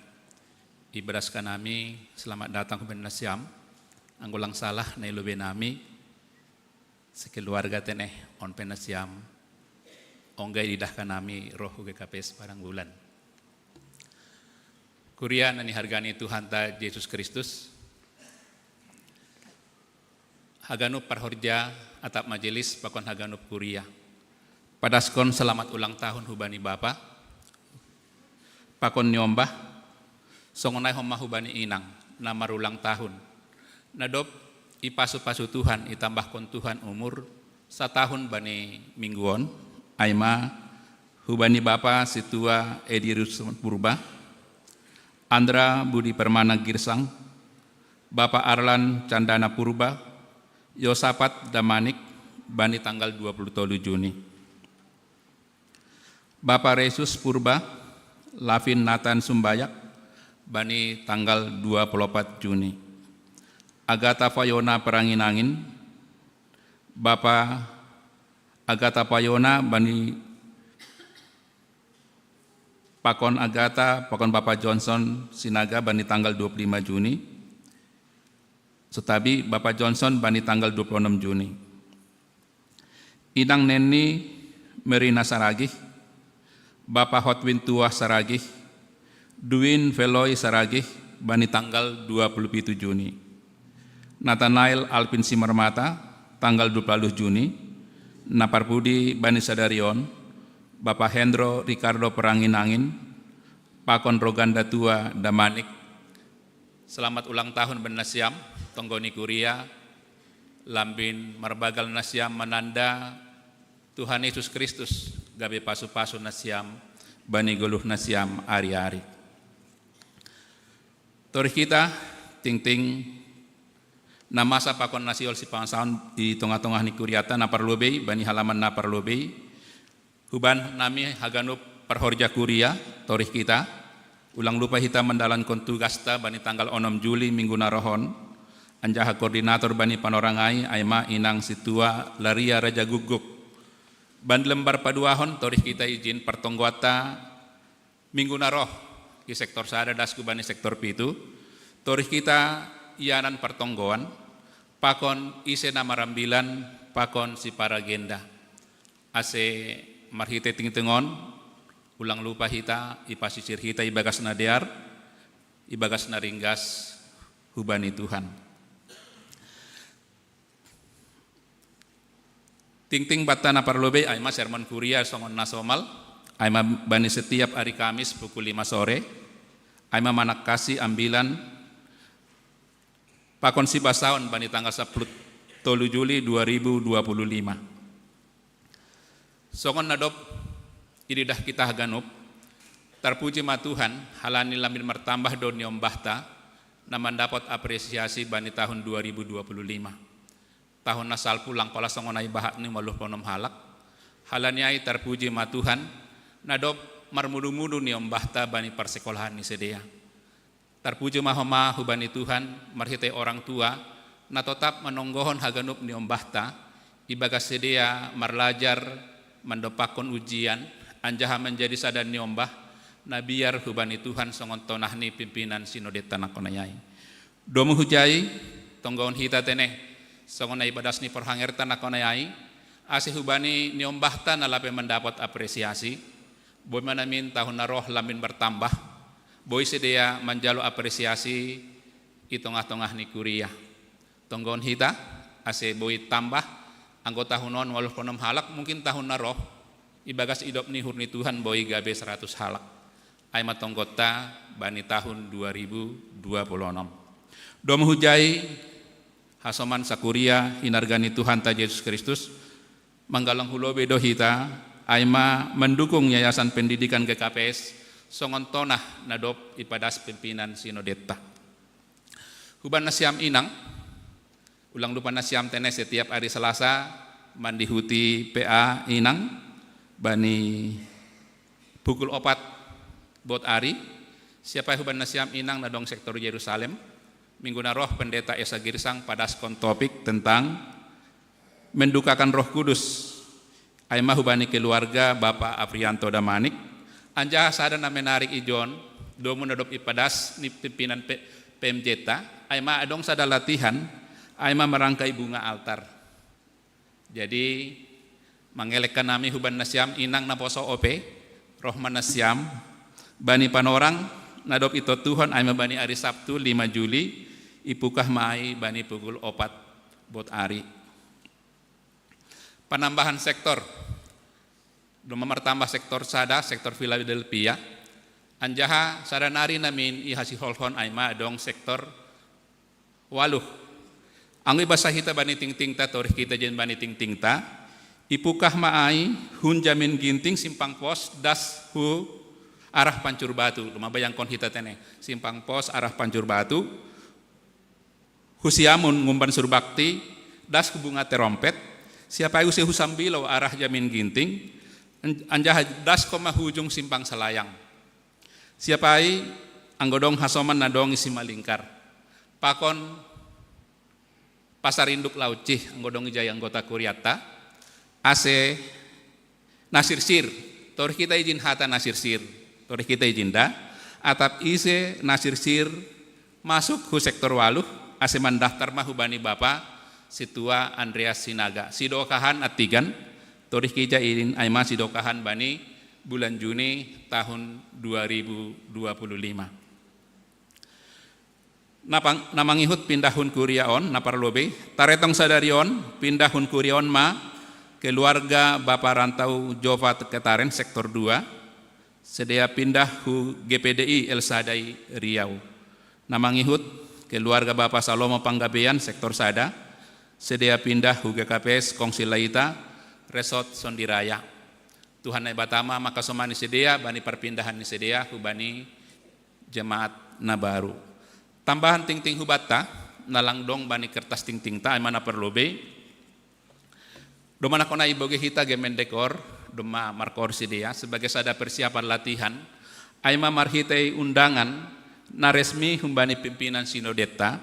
I padaskan nami selamat datang huban nasiam, anggo lang salah na ilobei nami sekeluarga teneh on pe nasiam, ongga ididahkan nami roh hu G K P S Padang Bulan. Kuria na nihargani Tuhanta Jesus Kristus, haganup parhorja atap majelis pakon haganup kuria. Padaskon selamat ulang tahun hubani bapa pakon niombah, songon ai homa hubani inang na marulang tahun. Na dob ipasu-pasu Tuhan, itambahkon Tuhan umur satahun bani minggu on, ai ma hubani bapa Situa Edi Rusman Purba, Andra Budi Permana Girsang, bapa Arlan Candana Purba, Yosapat Damanik bani tanggal dua puluh tolu Juni. Bapa Resus Purba, Lavin Nathan Sumbayak bani tanggal dua puluh opat Juni. Agata Fayona Peranginangin, bapa Agata Fayona bani pakon Agata, pakon bapa Johnson Sinaga bani tanggal dua puluh lima Juni. Sotabi bapa Johnson bani tanggal dua puluh enam Juni. Inang Nenni Merina Saragih, bapa Hotwin Tuah Saragih, Duin Veloi Saragih bani tanggal dua puluh pitu Juni. Nathanael Alvin Simarmata tanggal dua puluh Juni. Na parpudi bani sadari on, bapa Hendro Ricardo Peranginangin, pakon Roganda Tua Damanik. Selamat ulang tahun bani nasiam, tonggo ni kuria, lambin marbagal nasiam mananda Tuhan Yesus Kristus gabe pasu-pasu nasiam bani goluh nasiam ari-ari. Torih hita tingting na masa pakon na sihol sipangasaon i tongah-tongah ni kuriata, na parlobei bani halaman na parlobei. Huban nami haganup parhorja kuria, torih hita, ulang lupa hita mandalankon tugasta bani tanggal onom Juli minggu na roh on, anjaha koordinator bani panorang ai, ai ma inang Situa Laria Raja Guguk. Ban lembar paduahon, torih hita ijin partonggoanta minggu na roh, i sektor sada dasku bani sektor pitu, torih hita ianan partonggoan pakon ise na marambilan pakon siparagenda. Ase marhite tingting on, ulang lupa hita ipasisir hita ibagas na dear, ibagas na ringgas hubani Tuhan. Tingting banta na parlobei, ai ma sermon kuria songon na somal, ai ma bani setiap ari Kamis pukul lima sore, ai ma manangkasi ambilan pakon sibasaon bani tanggal sapuluh tolu Juli dua ribu dua puluh lima. Songon na dob ididah hita haganup, tarpuji ma Tuhan, halani lambin martambah do niombahta na mandapot apresiasi bani tahun dua ribu dua puluh lima. Tahun na salpu lang pola songon ai bahat ni ualuh plonom halak. Halani ai tarpuji ma Tuhan, na dob marmudu-mudu niombahta bani parsekolahan ni sidea. Tarpuji ma homa hubani Tuhan marhite orang tua na totap manonggohon haganup niombahta, ibagas sidea marlajar, mandompakkon ujian, anjaha manjadi sada niombah na biar hubani Tuhan songon tonah ni pimpinan sinodeta nangkon ai. Domu hujai, tonggohon hita teneh, songon na ibadas ni parhangerta nangkon ai, ase hubani niombahta na lape mandapot apresiasi, boi ma namin tahun na roh lambin martambah, boi sidea manjalo apresiasi i tongah-tongah ni kuria. Tonggohon hita, ase boi tambah, anggo tahun on ualuh plonom halak, mungkin tahun na roh, ibagas idop ni uhur ni Tuhan boi gabe saratus halak. Ai ma tonggotta bani tahun dua ribu dua puluh enam. Dom hujai, hasoman sakuria, hinargani Tuhanta Jesus Kristus, manggalang hulobi do hita, aima mendukung Yayasan Pendidikan G K P S, songon tonah na dob ipadas pimpinan sinodetta. Huban nasiam inang, ulang lupa nasiam tene setiap hari Selasa, mandihuti P A inang, bani pukul opat bot ari, siapa huban nasiam inang na dong sektor Yerusalem, minggu na roh pendeta Esa Girsang padaskon topik tentang mendukakan Roh Kudus. Aima hubani keluarga Bapak Afrianto Damanik, anjaha sada na menarik ijon, domu na dob ipadas ni pimpinan P-, P M J ta, aima adong sada latihan, aima merangkai bunga altar. Jadi, mangelek hanami huban nasiam inang naposo ope, roh ma nasiam, bani panorang, na dob itotuhon aima bani ari Sabtu lima Juli, ipukah ma ai bani pukul opat bot ari. Panambahan sektor. Doma martambah sektor sada, sektor Philadelphia. Anjaha sada nari namin ihasiholhon aima adong sektor waluh. Anggo ibasa hita bani tingtingta, torih hita ijin bani tingtingta, ipukah ma ai hun Jamin Ginting simpang pos das hu arah Pancur Batu. Doma bayangkon hita tene, simpang pos arah Pancur Batu, hu Siamun ngumban surbakti, das hu Bunga Terompet, siapa ai use hu Sambilou arah Jamin Ginting, an-, anjaha das koma hu ujung simpang Salayang. Siapa ai anggo dong hasoman na dong i Simalingkar. Pakon Pasar Induk Lauci, anggo dong ijai anggota kuriatta, ase na sirsir, torih hita ijin hata na sirsir, torih hita ijin da, atap ise na sirsir masuk hu sektor waluh, ase mandaftar ma hubani Bapa Situa Andreas Sinaga, sidokahan antigan, torih hita ijin aima sidokahan bani bulan Juni tahun dua ribu dua puluh lima. Na pang-, na mangihut pindah hun kuria on, na parlobei, taretong sadari on, pindah hun kuria on ma, keluarga Bapa Rantau Jova Ketaren sektor dua, sidea pindah hu G P D I El Sadai Riau. Na mangihut, keluarga Bapa Salomo Panggabean sektor sada, sidea pindah hu G K P S Kongsi Laita, Resort Sondiraya. Tuhan Naibata ma mangkasomani sidea, bani parpindahan ni sidea, hubani jemaat na baru. Tambahan tingting hubanta, na lang dong bani kertas tingtingta, aima na parlobei. Doma nakon ai ibogei hita Gemendekor, doma markoor sidea, sebagai sada persiapan latihan, aima marhitei undangan, na resmi humbani pimpinan sinodetta,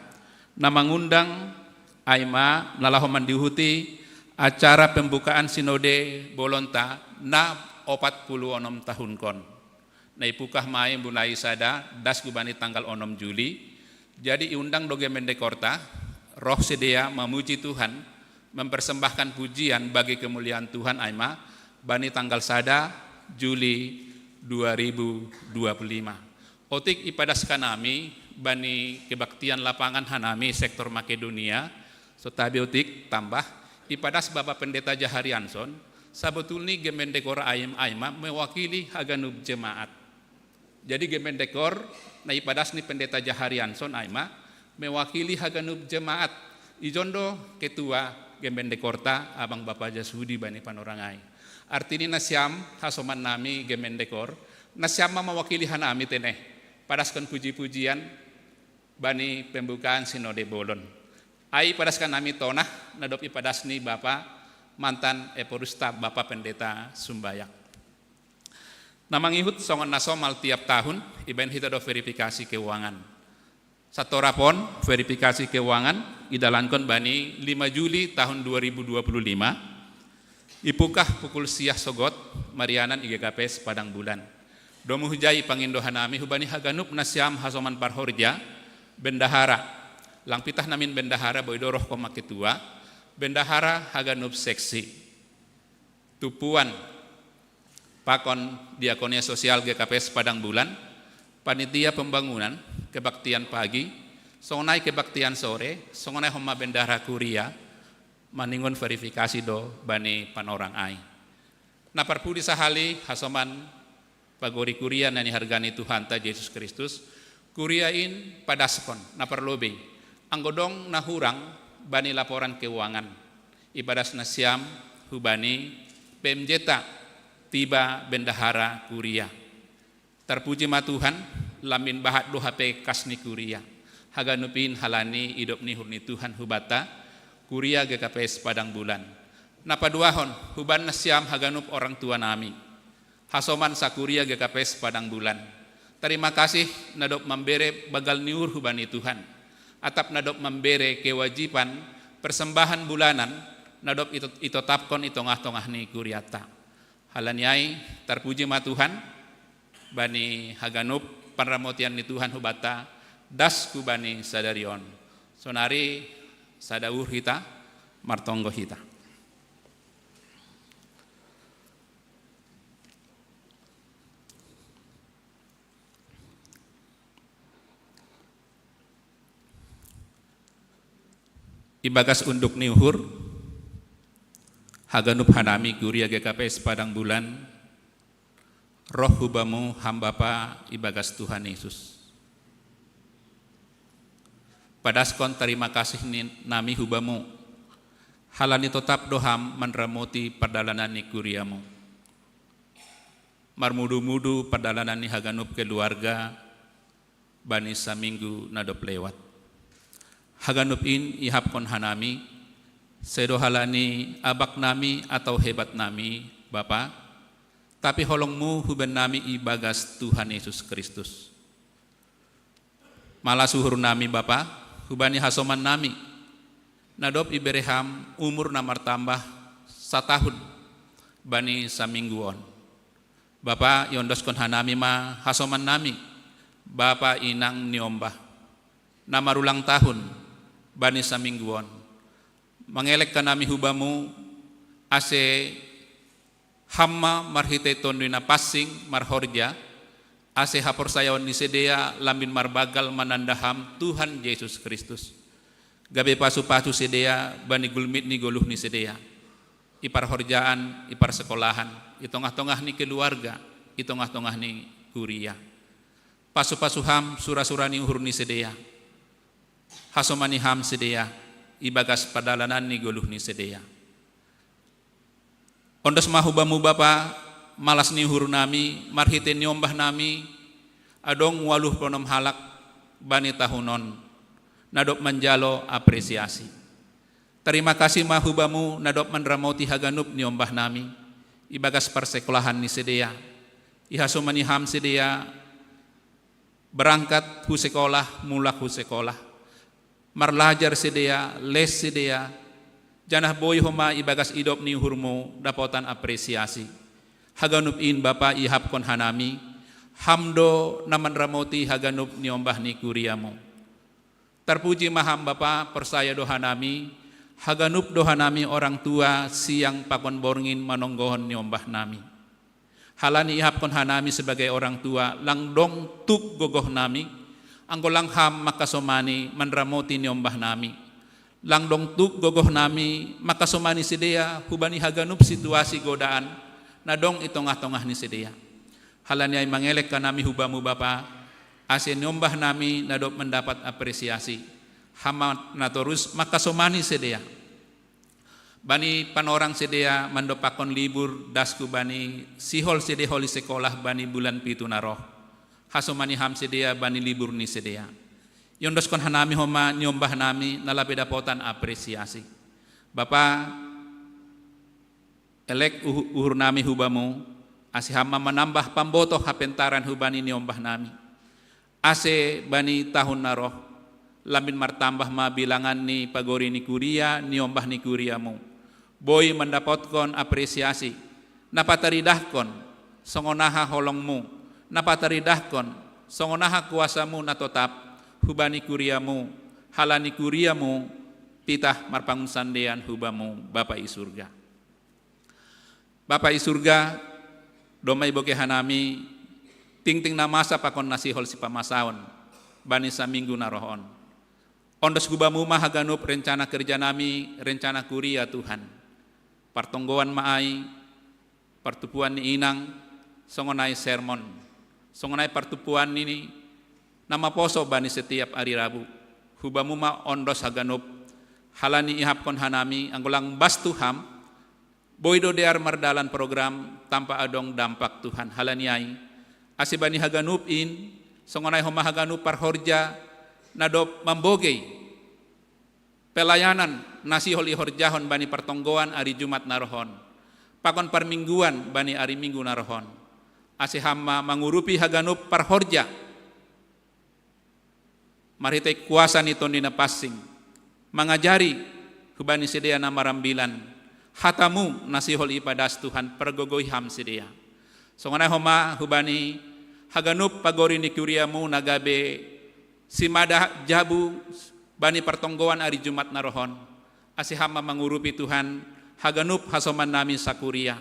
na mangundang, aima na laho mandihuti acara pembukaan sinode bolonta na opat puluh onom tahunkon. Na ipukah ma ai mulai sada das hubani tanggal onom Juli. Jadi iundang do Gemendekorta, roh sidea mamuji Tuhan, mempersembahkan pujian bagi kemuliaan Tuhan aima, bani tanggal sada Juli dua ribu dua puluh lima. Otik ipadas hanami bani kebaktian lapangan hanami sektor Makedonia, so tabi otik tambah, ipadas Bapa Pendeta Jaharianson, sabotulni Gemendekor aim-, aima mewakili haganup jemaat. Jadi Gemendekor, na ipadas ni Pendeta Jaharianson aima, mewakili haganup jemaat. Ijon do ketua Gemendekorta abang Bapa Jasudi bani panorang ai. Artini nasiam, hasoman nami Gemendekor, nasiam ma mewakili hanami tene. Padaskon puji-pujian, bani pembukaan sinode bolon. Ai ipadas hanami tonah, na dob ipadas ni Bapa mantan Eporusta Bapa Pendeta Sumbayak. Na mangihut songon na somal tiap tahun, ibaen hita do verifikasi keuangan. Satorap on, verifikasi keuangan, idalankon bani lima Juli tahun dua ribu dua puluh lima, ipukah pukul siah sogot, marianan i G K P S Padang Bulan. Domu hujai pangindo hanami hubani haganup nasiam hasoman parhorja, bendahara. Lang pitah namin bendahara boi do roh homa ketua, bendahara haganup seksi. Tumpuan, pakon diakonia sosial G K P S Padang Bulan, panitia pembangunan, kebaktian pagi, songon ai kebaktian sore, songon ai homa bendahara kuria, maningon verifikasi do bani panorang ai. Na parpudi sahali hasoman pagori kuria na nihargani Tuhanta Jesus Kristus, Kuria in padaskon na parlobei, anggo dong na hurang bani laporan keuangan, ipadas nasiam hubani P M J ta, tiba bendahara kuria. Tarpuji ma Tuhan, lambin bahat do hape kas ni kuria. Haganup in halani idop ni uhur ni Tuhan hubata, kuria G K P S Padang Bulan. Na paduahon, huban nasiam haganup orang tua nami. Hasoman sakuria G K P S Padang Bulan. Tarima kasih na dob mambere bagal ni uhur hubani Tuhan. Atap na dob mambere kewajiban persembahan bulanan na dob ito-, itotapkon i tongah-tongah ni kuriata. Halani ai, tarpuji ma Tuhan, bani haganup panramotion ni Tuhan hubata, das hubani sadari on. Sonari sada uhur hita, martonggo hita. Ibagas unduk ni uhur, haganup hanami kuria G K P S Padang Bulan, roh hubamu ham Bapa ibagas Tuhan Yesus. Padaskon tarima kasih ni nami hubamu, halani totap do ham manramoti pardalanan ni kuriamu. Marmudu-mudu pardalanan ni haganup keluarga bani saminggu na dob lewat. Haganup in ihapkon hanami, sedo halani abak nami atau hebat nami, Bapa, tapi holongmu huben nami ibagas Tuhan Yesus Kristus. Malas uhur nami Bapa, hubani hasoman nami, na dob ibere ham umur na martambah satahun bani saminggu on. Bapa, iondoskon hanami ma hasoman nami, Bapa inang niombah, na marulang tahun bani saminggu on. Mangelek hanami hubamu, ase ham ma marhitei Tonduy Napansing marhorja, ase haporsayaon ni sidea lambin marbagal mananda ham Tuhan Jesus Kristus. Gabe pasu-pasu sidea bani gulmit ni goluh ni sidea. I parhorjaan, i parsekolahan, i tongah-tongah ni keluarga, i tongah-tongah ni kuria. Pasu-pasu ham sura-sura ni uhur ni sidea. Hasomani ham sidea, ibagas pardalanan ni goluh ni sidea. Ondos ma hubamu Bapa, malas ni uhur nami, marhitei niombah nami, adong ualuh pulu onom halak bani tahun on, na dob manjalo apresiasi. Tarima kasih ma hubamu na dob manramoti haganup niombah nami, ibagas parsekolahan ni sidea. Ihasomani ham sidea, berangkat hu sekolah, mulak hu sekolah. Marlajar sidea, les sidea, janah boi homa ibagas idop ni uhurmu dapotan apresiasi. Haganup in Bapa ihapkon hanami, ham do na manramoti haganup niombah ni kuriamu. Tarpuji ma ham Bapa, porsaya do hanami, haganup do hanami orang tua siang pakon borngin manonggohon niombah nami. Halani ihapkon hanami sebagai orang tua, lang dong tuk gogoh nami, anggo lang ham mangkasomani manramoti niombah nami. Lang dong tuk gogoh nami mangkasomani sidea hubani haganup situasi godaan na dong i tongah-tongah ni sidea. Halani ai mangelek hanami hubamu Bapa, ase niombah nami na dob mandapat apresiasi. Ham ma na torus mangkasomani sidea. Bani panorang sidea mandompakkon libur das hubani sihol sidea holi sekolah bani bulan pitu na roh. Hasomani ham sidea bani libur ni sidea. Iondoskon hanami homa niombah nami na lape dapotan apresiasi. Bapa, elek uhu-, uhur nami hubamu, ase ham ma manambah pambotoh hapentaran hubani niombah nami. Ase bani tahun na roh, lambin martambah ma bilangan ni pagori ni kuria, niombah ni kuriamu. Boi mandapotkon apresiasi, na pataridahkon, songon aha holongmu, na pataridahkon, songon aha kuasamu na totap, hubani kuriamu, halani kuriamu, pitah marpangunsandean hubamu, Bapa i surga. Bapa i surga, domma iboke hanami, tingting na masa pakon na sihol sipamasaon, bani saminggu na roh on. Ondos hubamu ma haganup rencana kerja nami, rencana kuria Tuhan. Partonggoan ma ai, partumpuan ni inang, songon ai sermon, songon ai partumpuan ni na maposo bani setiap ari Rabu. Hubamu ma ondos haganup, halani ihapkon hanami anggo lang bastu ham, boi do dear mardalan program tanpa adong dampak Tuhan. Halani ai, ase bani haganup in, songon ai homa haganup parhorja na dob mambogei pelayanan na sihol ihorjahon bani partonggoan ari Jumat na rohon, pakon parmingguan bani ari Minggu na rohon. Ase ham ma mangurupi haganup parhorja marhitei kuasa ni Tondi Napansing, mangajari hubani sidea na marambilan hatamu na sihol ipadas Tuhan, pargogoi ham sidea. Songon ai homa hubani haganup pagori ni kuriamu na gabe simada jabu bani partonggoan ari Jumat na rohon. Ase ham ma mangurupi Tuhan haganup hasoman nami sakuria,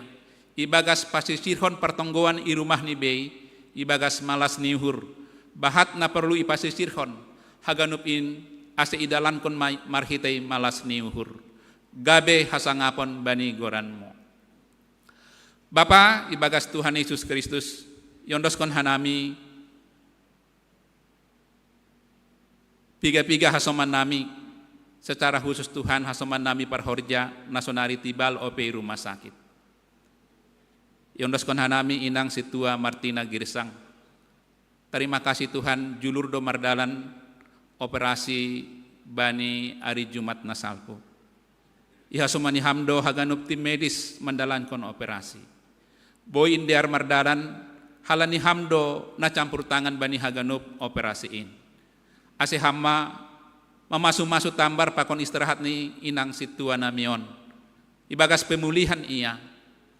ibagas pasisirhon partonggoan i rumah ni bei, ibagas malas ni uhur, bahat na porlu ipasisirhon haganup in, ase idalankon ma marhitei malas ni uhur, gabe hasangapon bani goranmu. Bapa, ibagas Tuhan Yesus Kristus, iondoskon hanami piga-piga hasoman nami, secara khusus Tuhan hasoman nami parhorja na sonari tibal ope i rumah sakit. Iondoskon hanami inang situa Martina Girsang. Tarima kasih Tuhan, julur do mardalan operasi bani ari Jumat na salpu. Ihasomani ham do haganup tim medis mandalankon operasi. Boi in dear mardalan, halani ham do na campur tangan bani haganup operasi in. Ase ham ma mamasu-masu tambar pakon istirahat ni inang situa nami on, ibagas pemulihan ia,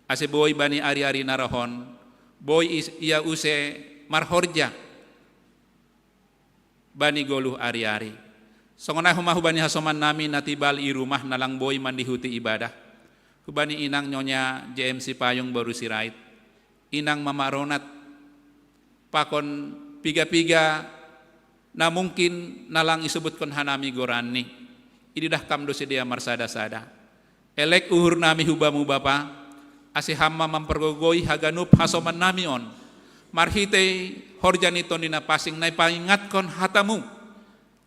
ase boi bani ari-ari na rohon, boi is- ia use marhorja bani goluh ari-ari. Songon ai homa hubani hasoman nami na tibal i rumah na lang boi mandihuti ibadah, hubani inang Nyonya J M Sipayung boru Sirait, inang Mama Ronat, pakon piga-piga na mungkin na lang isubutkon hanami goranni. Ididah kam do sidea marsada-sada. Elek uhur nami hubamu Bapa, ase ham ma mampargogoi haganup hasoman nami on, marhitei horja ni Tondi Napansing na ipaingatkon hatamu,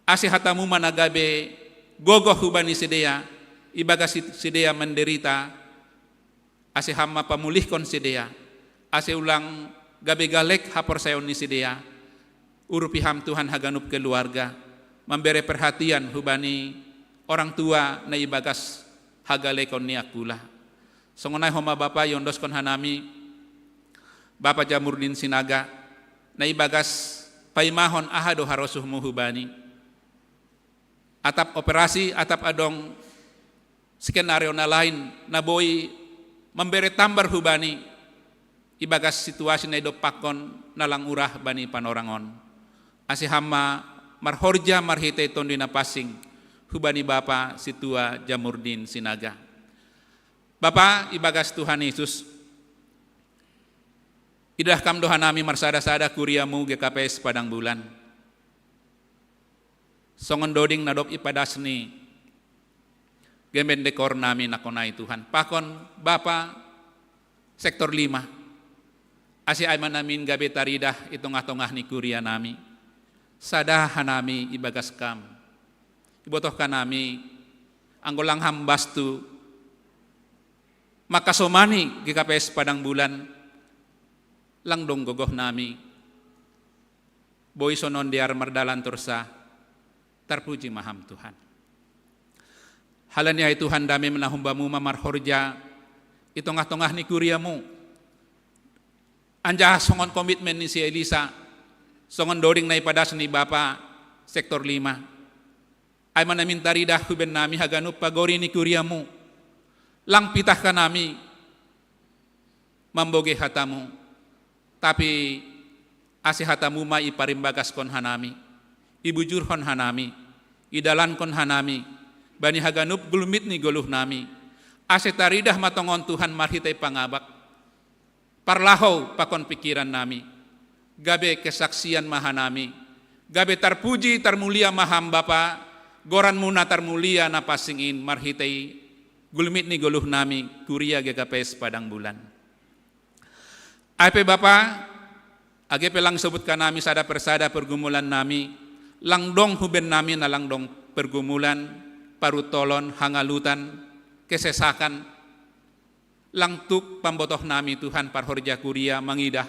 ase hatamu ma na gabe gogoh hubani sidea, ibagas si- sidea manderita, ase ham ma pamulihkon sidea, ase ulang gabe galek haporsayaon ni sidea. Urupi ham Tuhan haganup keluarga, mambere perhatian hubani orang tua na ibagas hagalekon ni angkula. Songon ai homa Bapa iondoskon hanami Bapa Jamurdin Sinaga, na ibagas paimahon aha do harosuhmu hubani. Atap operasi, atap adong skenario na lain na boi mambere tambar hubani, ibagas situasi na idompakkon na lang urah bani panorang on. Ase ham ma marhorja marhitei Tondi Napansing, hubani Bapa situa Jamurdin Sinaga. Bapa, ibagas Tuhan Yesus, ididah kam do hanami marsada-sada kuriamu G K P S Padang Bulan. Songon doding na dob ipadas ni gemben dekor nami nangkonai Tuhan, pakon Bapa sektor lima. Ase ai ma namin gabe taridah i tongah-tongah ni kuria nami. Sada hanami ibagas kam. Ibotohkan nami, anggo lang ham bastu mangkasomani G K P S Padang Bulan, lang dong gogoh nami. Boi sonon dear mardalan torsa, tarpuji ma ham Tuhan. Halani ai Tuhan, dame na humbamu ma marhorja i tongah-tongah ni kuriamu. Anjaha songon komitmen ni si Elisa, songon doding na ipadas ni Bapa sektor lima. Ai ma namin taridah huben nami haganup pagori ni kuriamu. Lang pitah hanami mambogei hatamu, tapi ase hatamu ma iparimbagaskon hanami, ibujurhon hanami, idalankon hanami bani haganup gulmit ni goluh nami, ase taridah ma tongon Tuhan marhitei pangabak, parlahou pakon pingkiran nami. Gabe kesaksian ma hanami, gabe tarpuji tarmulia ma ham Bapa, goranmu na tarmulia na pansing in marhitei gulmit ni goluh nami kuria G K P S Padang Bulan. Ai pe Bapa, Age pe lang sobut kanami sada persada pergumulan nami, lang dong huben nami na lang dong pergumulan, parutolon, hangalutan, kesesakan, lang tuk pambotoh nami Tuhan parhorja kuria mangidah,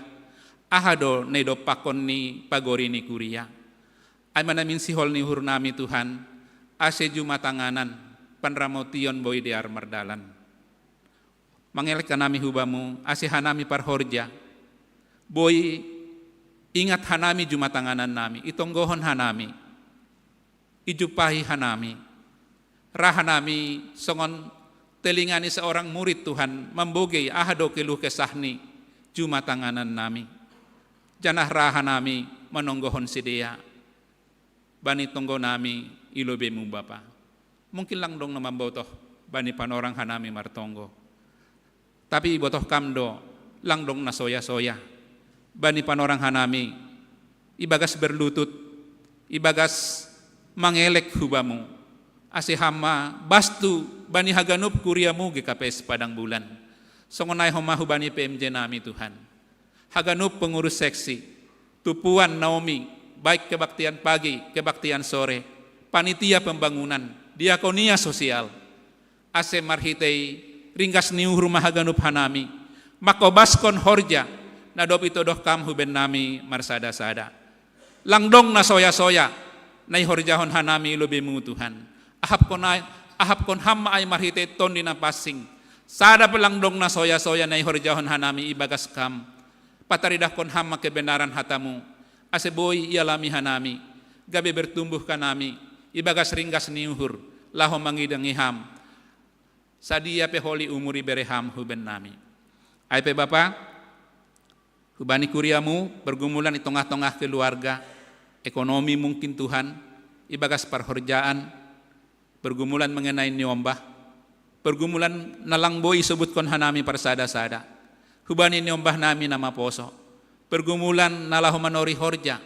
aha do na idop pakon ni pagori ni kuria. Ai ma namin sihol ni uhur nami Tuhan, ase jumatanganan, panramotion boi dear mardalan. Mangelek hanami hubamu, ase hanami parhorja. Boi ingat hanami jumatanganan nami, itonggohon hanami, ijumpahi hanami. Ra hanami songon telinga ni seorang murid Tuhan, mambogei aha do keluh kesah ni jumatanganan nami. Janah ra hanami manonggohon sidea bani tonggo nami i lobeimu Bapa. Mungkin lang dong na mambotoh bani panorang hanami martonggo. Tapi ibotoh Kam do, lang dong na soya-soya bani panorang hanami, ibagas berlutut, ibagas mangelek hubamu, ase Ham ma bastu bani haganup kuriamu G K P S Padang Bulan. Songon ai homa hubani P M J nami Tuhan. Haganup pengurus seksi, tumpuan Naomi, baik kebaktian pagi, kebaktian sore, panitia pembangunan, diakonia sosial, ase marhitei ringgas ni uhur ma haganup hanami mangkobaskon horja na dob itodoh Kam huben nami marsada-sada. Lang dong na soya-soya na ihorjahon hanami i lobeimu Tuhan. Ahapkon ai, ahapkon Ham ma ai marhitei Tondi Na Pansing. Sada pe lang dong na soya-soya na ihorjahon hanami ibagas Kam. Pataridahkon Ham ma kebenaran hatamu, ase boi ialami hanami, gabe bertumbuh hanami ibagas ringgas ni uhur, laho mangidangi Ham, sadia pe holi umur ibere Ham huben nami. Ai pe Bapa, hubani kuriamu pergumulan i tongah-tongah keluarga, ekonomi mungkin Tuhan, ibagas parhorjaan, pergumulan mengenai niombah, pergumulan na lang boi isobutkon hanami parsada-sada, hubani niombah nami na maposo, pergumulan na laho manori horja,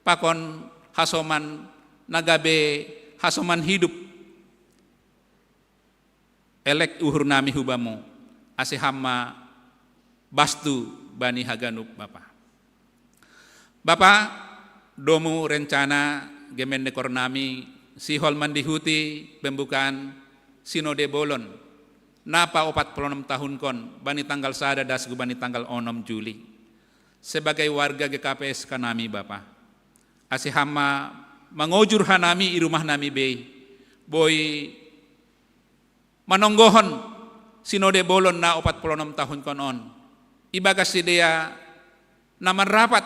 pakon hasoman na gabe hasoman hidup, elek uhur nami hubamu, ase Ham ma bastu bani haganup Bapa. Bapa, domu rencana Gemendekor nami sihol mandihuti pembukaan Sinode Bolon, na paopat puluh onom tahunkon bani tanggal sada dasku bani tanggal onom Juli. Sebagai warga G K P S kanami Bapa, ase Ham ma mangojur hanami i rumah nami bei, boi manonggohon Sinode Bolon na opat puluh onom tahunkon on, ibagas sidea na marrapat,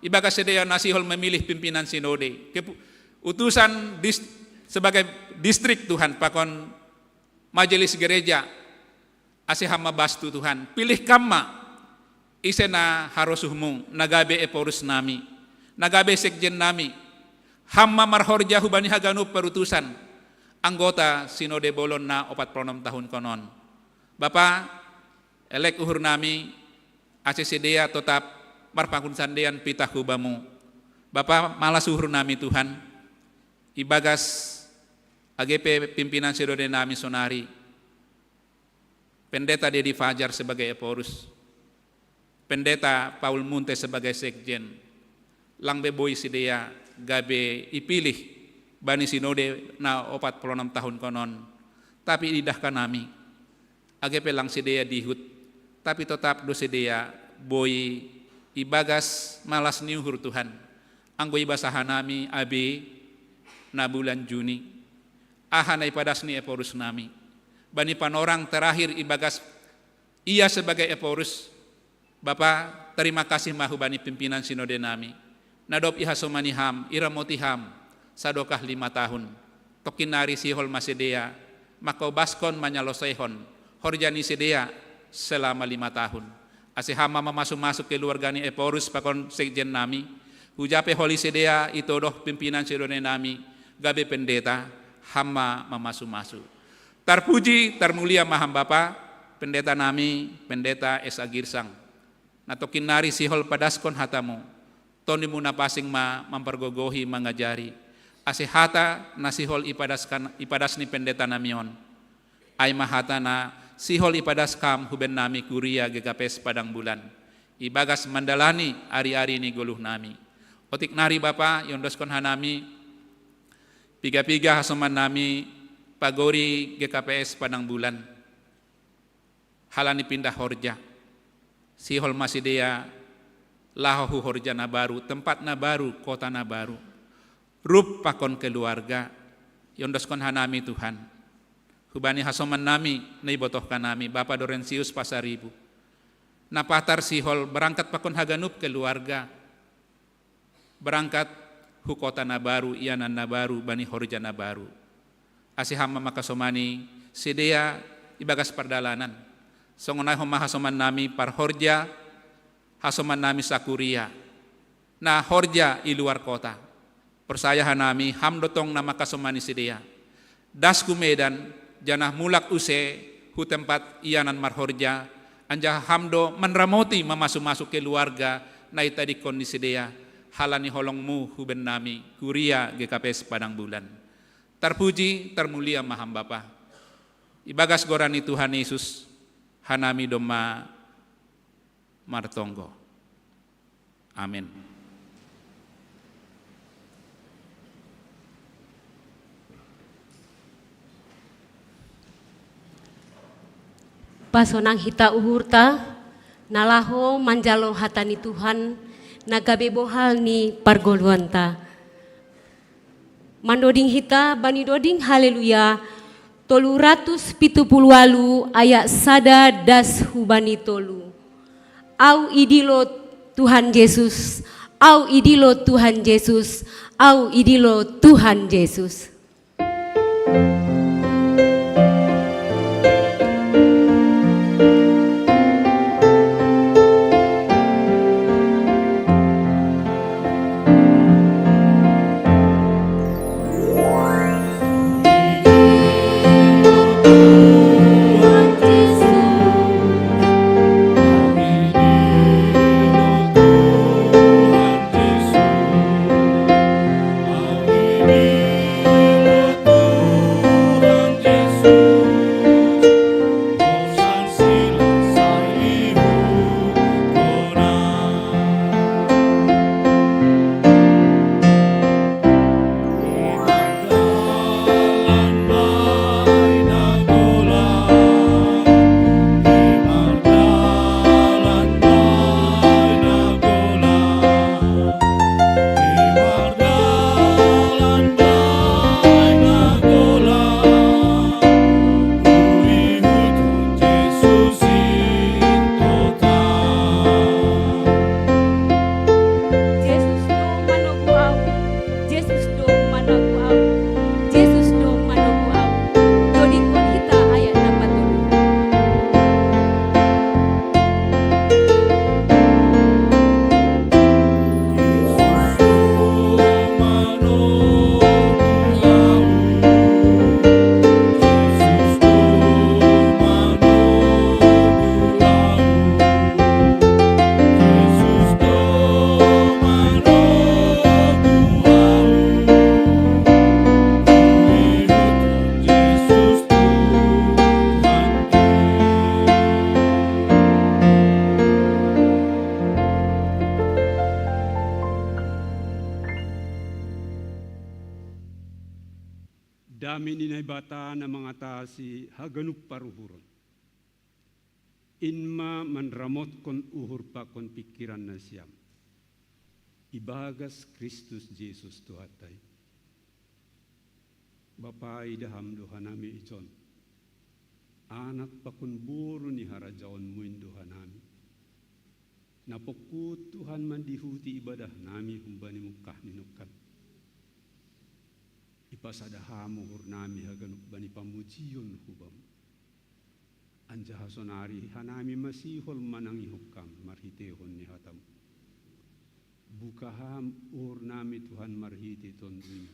ibagas sidea na sihol memilih pimpinan Sinode, kepu-, utusan dis-, sebagai distrik Tuhan pakon majelis gereja, ase Ham ma bastu Tuhan, pilih Kam ma ise na harosuhmu, na gabe ephorus nami, na gabe sekjen nami, Ham ma marhorja hubani haganup parutusan anggota Sinode Bolon na opat puluh onom tahunkon on. Bapa, elek uhur nami, ase sidea totap marpangunsandean pitah hubamu. Bapa, malas uhur nami Tuhan, ibagas age pe pimpinan Sinode nami sonari, Pendeta Dedi Fajar sebagai ephorus, Pendeta Paul Munte sebagai sekjen, lang be boi sidea gabe ipilih bani Sinode na opat puluh onom tahunkon on, tapi idah hanami, age pe lang sidea dihut, tapi totap do sidea boi ibagas malas ni uhur Tuhan, anggo ibasa hanami abe na bulan Juni, aha na ipadas ni ephorus nami. Bani panorang terakhir ibagas ia sebagai ephorus, Bapa, terima kasih ma hubani pimpinan Sinode nami, na dob ihasomani Ham, iramoti Ham, sadokah lima tahun. Tongkin nari sihol ma sidea mangkobaskon manyaloseihon horja ni sidea selama lima tahun. Ase Ham ma mamasu-masu keluarga ni ephorus pakon sekjen nami, hujape holi sidea itodoh pimpinan Sinode nami gabe pendeta, Ham ma mamasu-masu. Tarpuji, tarmulia ma Ham Bapa, Pendeta nami, Pendeta S A Girsang, na tongkin nari sihol padaskon hatamu. Tondimu Na Pansing ma mampargogohi mangajari, ase hata na sihol ipadaskon, ipadas ni pendeta nami on, ai ma hata na sihol ipadas Kam huben nami kuria G K P S Padang Bulan, ibagas mandalani ari-ari ni goluh nami. Otik nari Bapa, iondoskon hanami piga-piga hasoman nami pagori G K P S Padang Bulan. Halani pindah horja, sihol ma sidea laho hu horja na baru, tempat na baru, kota na baru. Rup pakon keluarga, iondoskon hanami Tuhan. Hubani hasoman nami na ibotohkan nami, Bapa Dorensius Pasaribu, na patar sihol berangkat pakon haganup keluarga, berangkat hu kota na baru, ianan na baru, bani horja na baru. Ase Ham ma mangkasomani sidea ibagas pardalanan. Songon ai homa hasoman nami parhorja, hasoman nami sakuria na horja i luar kota. Porsaya hanami Ham do tong na mangkasomani sidea. Das hu Medan, janah mulak use hu tempat ianan marhorja, anjaha Ham do manramoti mamasu-masu keluarga na itadingkon ni sidea, halani holong-Mu hu bennami, kuria G K P S Padang Bulan. Tarpuji, tarmulia ma Ham Bapa. Ibagas goran ni Tuhan Yesus, hanami domma martonggo. Amin. Pasonang hita uhurta, na laho manjalo hata ni Tuhan, na gabe bohal ni pargoluanta. Mandoding hita bani doding Haleluya, tolu ratus pitu puluh walu ayat sada das hubani tolu. Au idilo Tuhan Yesus, au idilo Tuhan Yesus, au idilo Tuhan Yesus. Jesus do manogu au. Jesus do manogu au. Jesus do manogu au. Dodingkon hita ayat na patolu. Dame ni Naibata na mangatasi haganup paruhuron, in ma manramotkon uhur pakon pingkiran nasiam ibagas Kristus Jesus Tuhanta i. Bapa, idah Ham do hanami ison, anak pakon boru ni harajaon-Mu in do hanami. Na pongkut Tuhan mandihuti ibadah nami humbani mungkah ni nongkan. Ipasada Ham uhur nami haganup bani pamujion hu Bam. Anjaha sonari hanami masihol manangihon Ham marhitehon ni hata-Mu. Buka Ham uhur nami Tuhan marhite Tondu-Mu.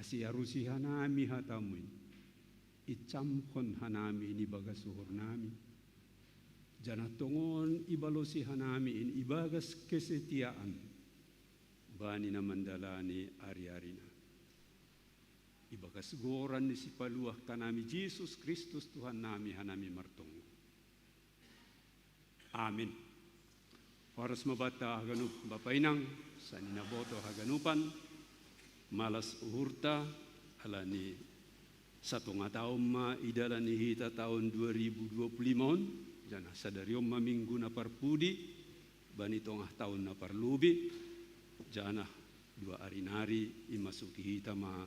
Ase arusi hanami hata-Mu in, incamhon hanami in ibagas uhur nami, janah tongon ibalosi hanami in ibagas kesetiaan bani na mandalani ari-arina. Ibagas goran ni Sipaluah hanami Jesus Kristus Tuhan nami hanami martonggo. Amin. Horas ma banta haganup bapa inang, sanina boto haganupan, malas uhurta, alani satonga taon ma idalani hita taon dua ribu dua puluh lima on, janah sadari on ma minggu na parpudi, bani tongah taon na parlobei, janah dua ari nari imasuki hita ma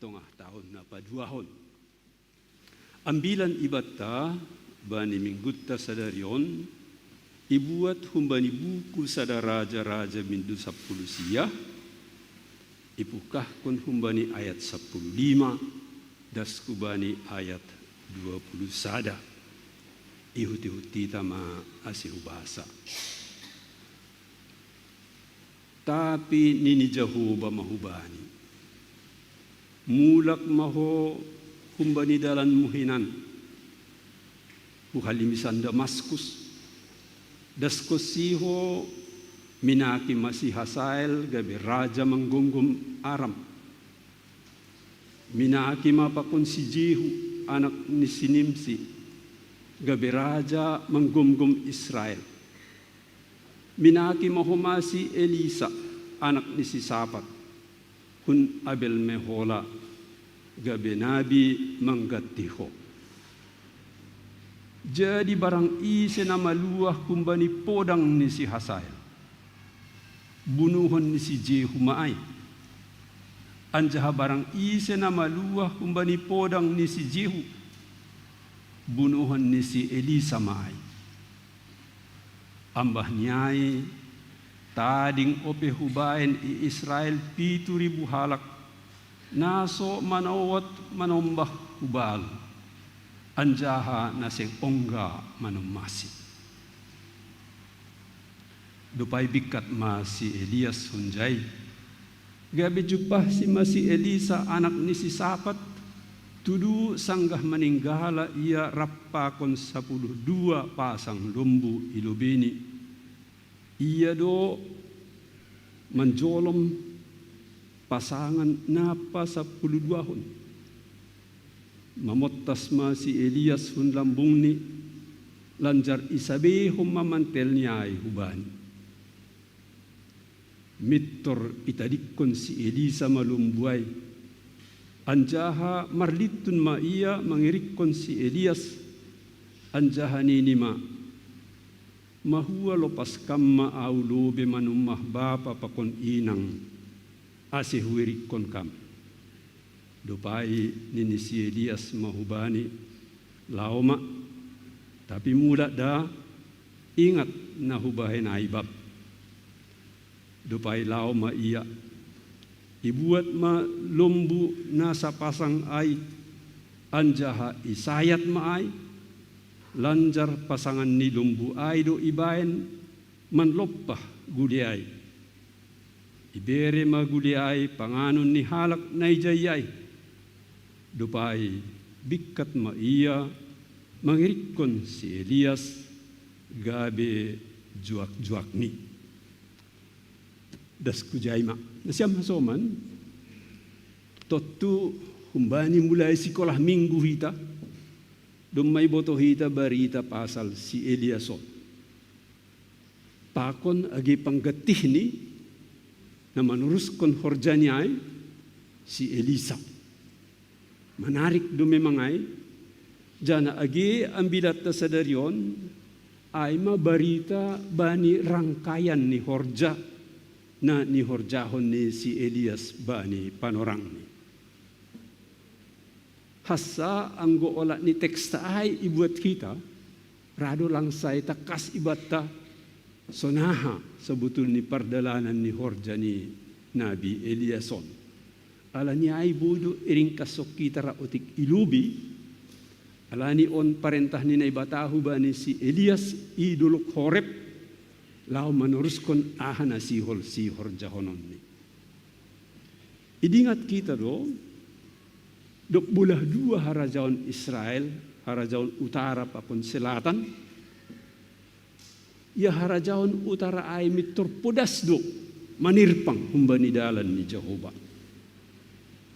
tongah taon na paduahon. Ambilan ibanta bani minggunta sadari on, ibuat humbani buku sada Raja-raja bindu sampulu sia, ipungkahkon humbani ayat sampulu lima, das hubani ayat dua puluh sada. Ihut-ihut hita ma ase hubasa. Tapi nini Jahowa ma hubani: Mulak ma ho humbani dalanmu hinan, hu halimisan Damaskus, daskonsi ho, minaki ma si Hasael gabe raja manggomgom Aram. Minaki ma pakon si Jehu, anak ni si Nimsi, gabe raja manggomgom Israel. Minaki ma ho ma si Elisa, anak ni si Sapat, hun Abel Mehola, gabe nabi mangganti ho. Jadi barang ise na maluah humbani podang ni si Hasael, bunuhon ni si Jehu ma ai. Anjaha barang ise na maluah humbani podang ni si Jehu, bunuhon ni si Elisa ma ai. Ambah ni ai, tading ope hubahen i Israel pitu ribu halak, na so manowot manombah hu Baal, anjaha na seng ongga manommasi. Dob ai bingkat ma si Elias hunjai, gabe jumpahsi ma si Elisa, anak ni si Sapat, tudu sanggah maninggalah ia rap pakon sapuluh dua pasang lombu i lobeini. Ia do manjolom pasangan na pasampuluh duahon. Mamontas ma si Elias hun lambungni, lanjar isabehon ma mantelni ai hubani. Mintor itadingkon si Elisa ma lombu ai, anjaha marlintun ma ia mangirikkon si Elias, anjaha nini ma: Mahua lopas kam ma ahu lobei manombah bapa pakon inang, ase huirikkon kam. Dob ai nini si Elias ma hubani: Laho ma, tapi mulak da, ingat na hubahen ai bam. Dob ai laho ma ia, ibuat ma lombu na sapasang ai, anjaha isayat ma ai, lanjar pasangan ni lombu ai do ibahen manlompah gule ai. Ibere ma gule ai panganon ni halak na ijai ai. Dob ai bingkat ma ia mangirikkon si Elias gabe juak-juakni. Das hujai ma. Nasiam hasoman, tontu humbani mulai sikolah minggu hita, domma iboto hita barita pasal si Elias on. Pakon age panggantihni na manuruskon horjani ai si Elisa. Manarik do memang ai, janah age ambilanta sadari on, ai ma barita bani rangkaian ni horja na nihorjahon ni si Elias bani panorangni. Hansa anggo olat ni teksta ai ibuat hita, ra do lang sai tangkas ibanta sonaha sabutul ni pardalanan ni horja ni nabi Elias on. Alani ai boi do iringkashon hita ra otik i lobei, alani on parentah ni Naibata hubani si Elias i dolok Horeb, laho manuruskon aha na sihol sihorjahononni. Idingat hita do, dob bolah dua harajaon Israel, harajaon utara pakon selatan, ia harajaon utara ai mintor podas do manirpang humbani dalan ni Jahowa.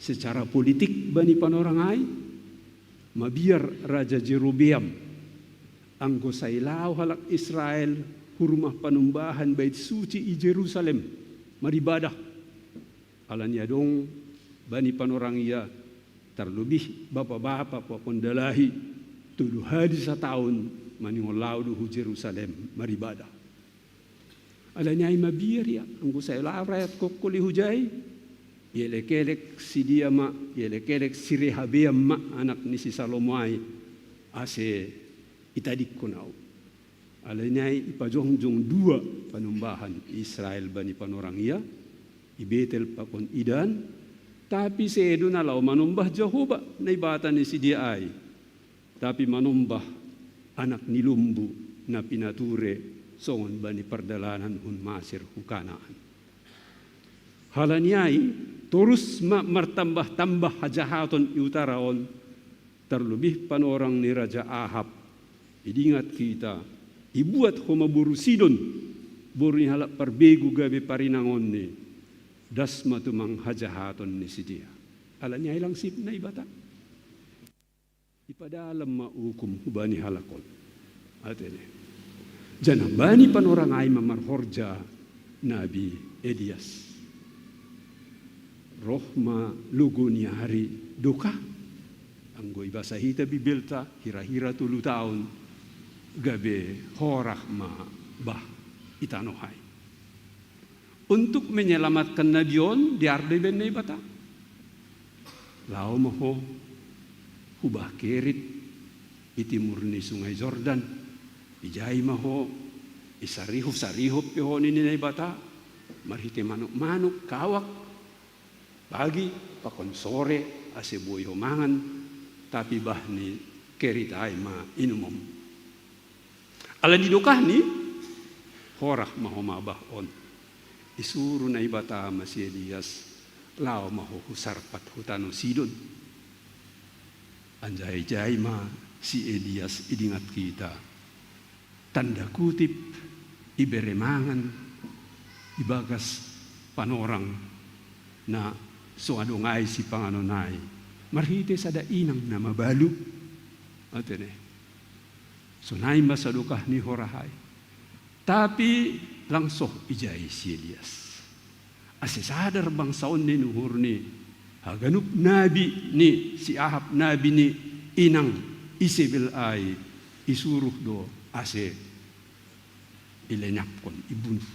Secara politik bani panorang ai, mabiar Raja Jerobeam, anggo sai laho halak Israel hu rumah panumbahan bait suci i Jerusalem, maribadah. Ala ni adong bani panorang ia, tarlobih bapa-bapa pakon dalahi, tolu hali sataon maningon laho do hu Jerusalem maribadah. Ala ni ai mabiar ia, anggo sai laho rayat kokkol i hujai, ielek-elek si dia ma, ielek-elek si Rehabeam ma anak ni si Salomo ai, ase itadingkon ahu. Ala ni ai ipajongjong dua panumbahan Israel bani panorang ia, i Betel pakon i Dan, tapi sedo na laho manombah Jahowa, Naibata ni sidea ai, tapi manombah anak ni lombu na pinature songon bani pardalanan hun Masir hu Kanaan. Ala ni ai, torus ma martambah-tambah hajahaton i utara on, tarlobih panorang ni Raja Ahab, idingat hita, ibuat homa boru Sidon, boru ni halak parbegu gabe parinangonni, das ma tumang hajahaton ni sidea. Ala ni ai lang sip Naibata. Ipadalan ma ukum hubani halak on. Atene. Janah bani panorang ai ma marhorja nabi Elias. Roh ma logo ni ari dokah, anggo ibasa hita Bibelta, hira-hira tolu taon, gabe horah ma bah i tanoh ai. Untuk menyelamatkan nabi on, diardo ibaen Naibata. Laho ma ho hu bah Kerit, i timur ni sungai Jordan, ijai ma ho, isarihup-sarihup pe ho nini Naibata, marhite manuk-manuk, kawak, pagi, pakon sore, ase boi ho mangan, tapi bah ni Kerit ai ma inumom. Ala ni dokahni, horah ma ho ma bah on. Isuru Naibata ma si Elias, laho ma ho hu Sarpat hu tanoh Sidon. Anjaha ijai ma si Elias idingat hita. Tanda kutip, ibere mangan, ibagas panorang na so adong ai sipanganon ai, marhite sada inang na mabalu. Atene. Sonai ma sadokah ni horah ai. Tapi lang soh ijai si Elias. Ase sadar bangsa on ni uhurni, haganup nabi ni si Ahab nabi ni inang Isebel ai, isuruh do ase ilenyapkon, ibunuh.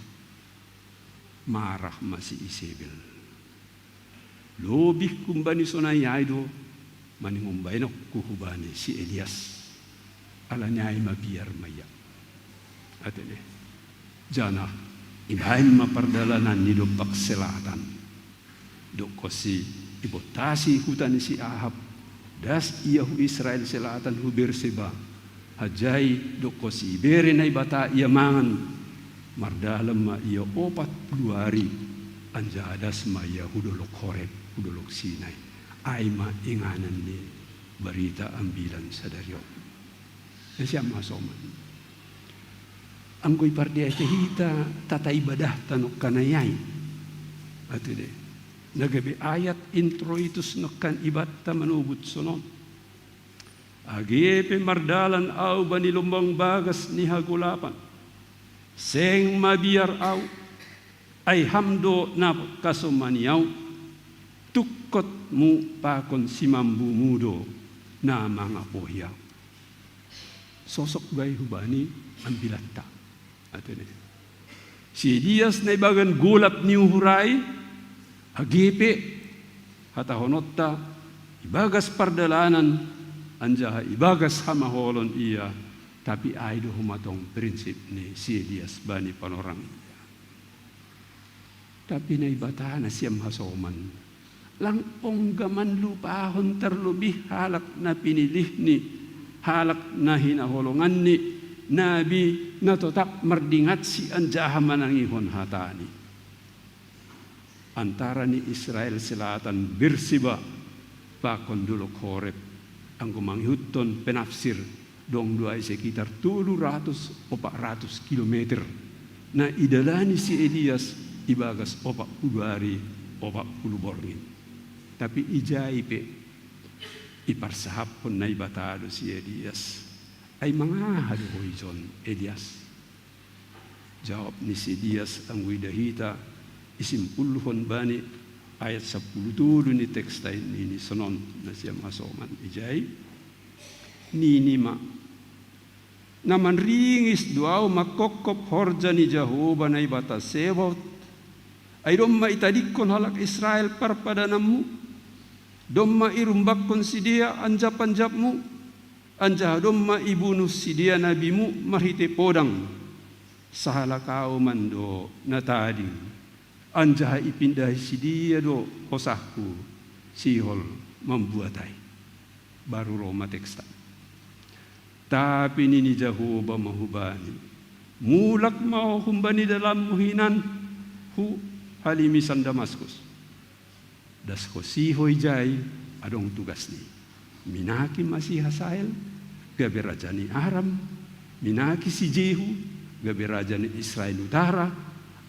Marah ma si Isebel. Lobih humbani sonai ai do maningon baenonku hubani si Elias. Ala ni ai mabiar ma ia. Atene. Janah ibaen ma pardalanan ni dompak selatan. Dokkonsi ibontasi huta ni si Ahab, das ia hu Israel selatan hu Berseba, hanjai dokkonsi ibere Naibata ia mangan, mardalan ma ia opat pulu ari, anjaha das ma ia hu dolok Horeb, hu dolok Sinai. Ai ma inganan ni barita ambilan sadari on. Nasiam hasoman. Anggo ipardiaite hita tata ibadahta nongkan ai ai. Atene. Na gabe ayat introitus nongkan ibanta manobut sonon. Age pe mardalan ahu bani lombang bagas ni hagolapan. Seng mabiar ahu, ai Ham do na kasomani ahu, tungkotmu pakon simambumu do na mangapohi ahu. Sosok do ai hubani ambilanta. Atene. Si Elias na ibagas golap ni uhur ai, age pe hatahononta ibagas pardalanan anjaha ibagas hamaholon ia, tapi ai do homa tong prinsip ni si Elias bani panorang ia. Tapi Naibata nasiam hasoman, lang ongga manlupahon tarlobih halak na pinilihni, halak na hinaholonganni, nabi na totap mardingatsi anjaha manangihon hatani. Antara ni Israel selatan Berseba pakon dolok Horeb, anggo mangihuthon penafsir, dong do ai sekitar tolu ratus opat ratus kilometer na idalani si Elias ibagas opat pulu ari opat pulu borngin. Tapi ijai pe iparsahaphon Naibata do si Elias. Ai mangaha do ho ijon, Elias? Jawab ni si Elias anggo ida hita, isimpulhon bani ayat sampulu tolu ni teks ta i nini sonon, na sian hasoman ijai, nini ma: Na manringis do ahu mangkophop horja ni Jahowa Naibata Sebaot, ai domma itadingkon halak Israel parpadananmu, domma irumbakkon sidea anjapAnjapmu, anjaha domma ibunuh sidea nabimu marhite podang, sahalak ahu ma do na tading, anjaha ipindahi sidea do hosahku sihol mambuat ai. Baru ro ma teks ta. Tapi nini Jahowa ma hubani: Mulak ma ho humbani dalanmu hinan hu halimisan Damaskus. Das ho si ho ijai, adong tugas ni: Minaki ma si Hasael, gabe raja ni Aram, minaki si Jehu, gabe raja ni Israel utara,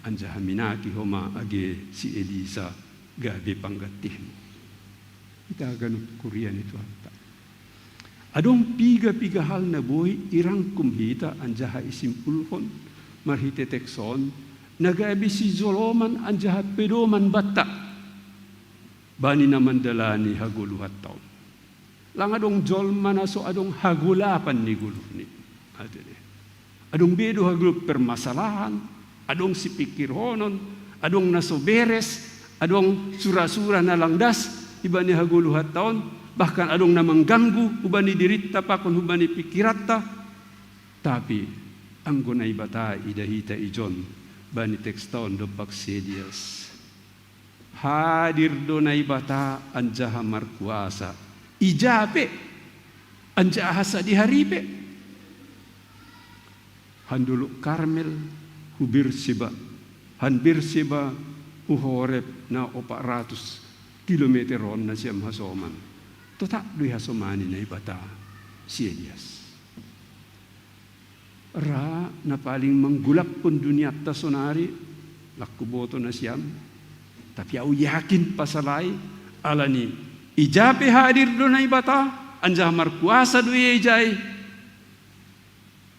anjaha minaki ho ma age si Elisa gabe panggantihmu. Ita ganup kuria ni Tuhanta. Adong piga-piga hal na boi irangkum hita anjaha isimpulhon marhite teks on, na gabe sijoloman anjaha pedoman banta bani na mandalani hagoluhanta on. Lang adong jolma na so adong hagolapan ni goluhni. Adong be do haganup permasalahan, adong sipingkirhonon, adong na so beres, adong sura-sura na lang das ibani hagoluhanta on, bahkan adong na mangganggu hubani dirinta pakon hubani pingkiranta. Tapi anggo Naibata ida hita ijon bani teks ta on dompak si Elias. Hadir do Naibata anjaha markuasa, ija pe, anjaha sadihari pe. Han Dolok Karmel hu Berseba, han Berseba hu Horeb, na opat ratus kilometer on na sian hasoman. Totap do ihasomani Naibata si Elias. Ra na paling manggolaphon dunianta sonari, lang huboto nasiam, tapi ahu yakin pasal ai, alani ija pe hadir do Naibata, anjaha markuasa do Ia ijai.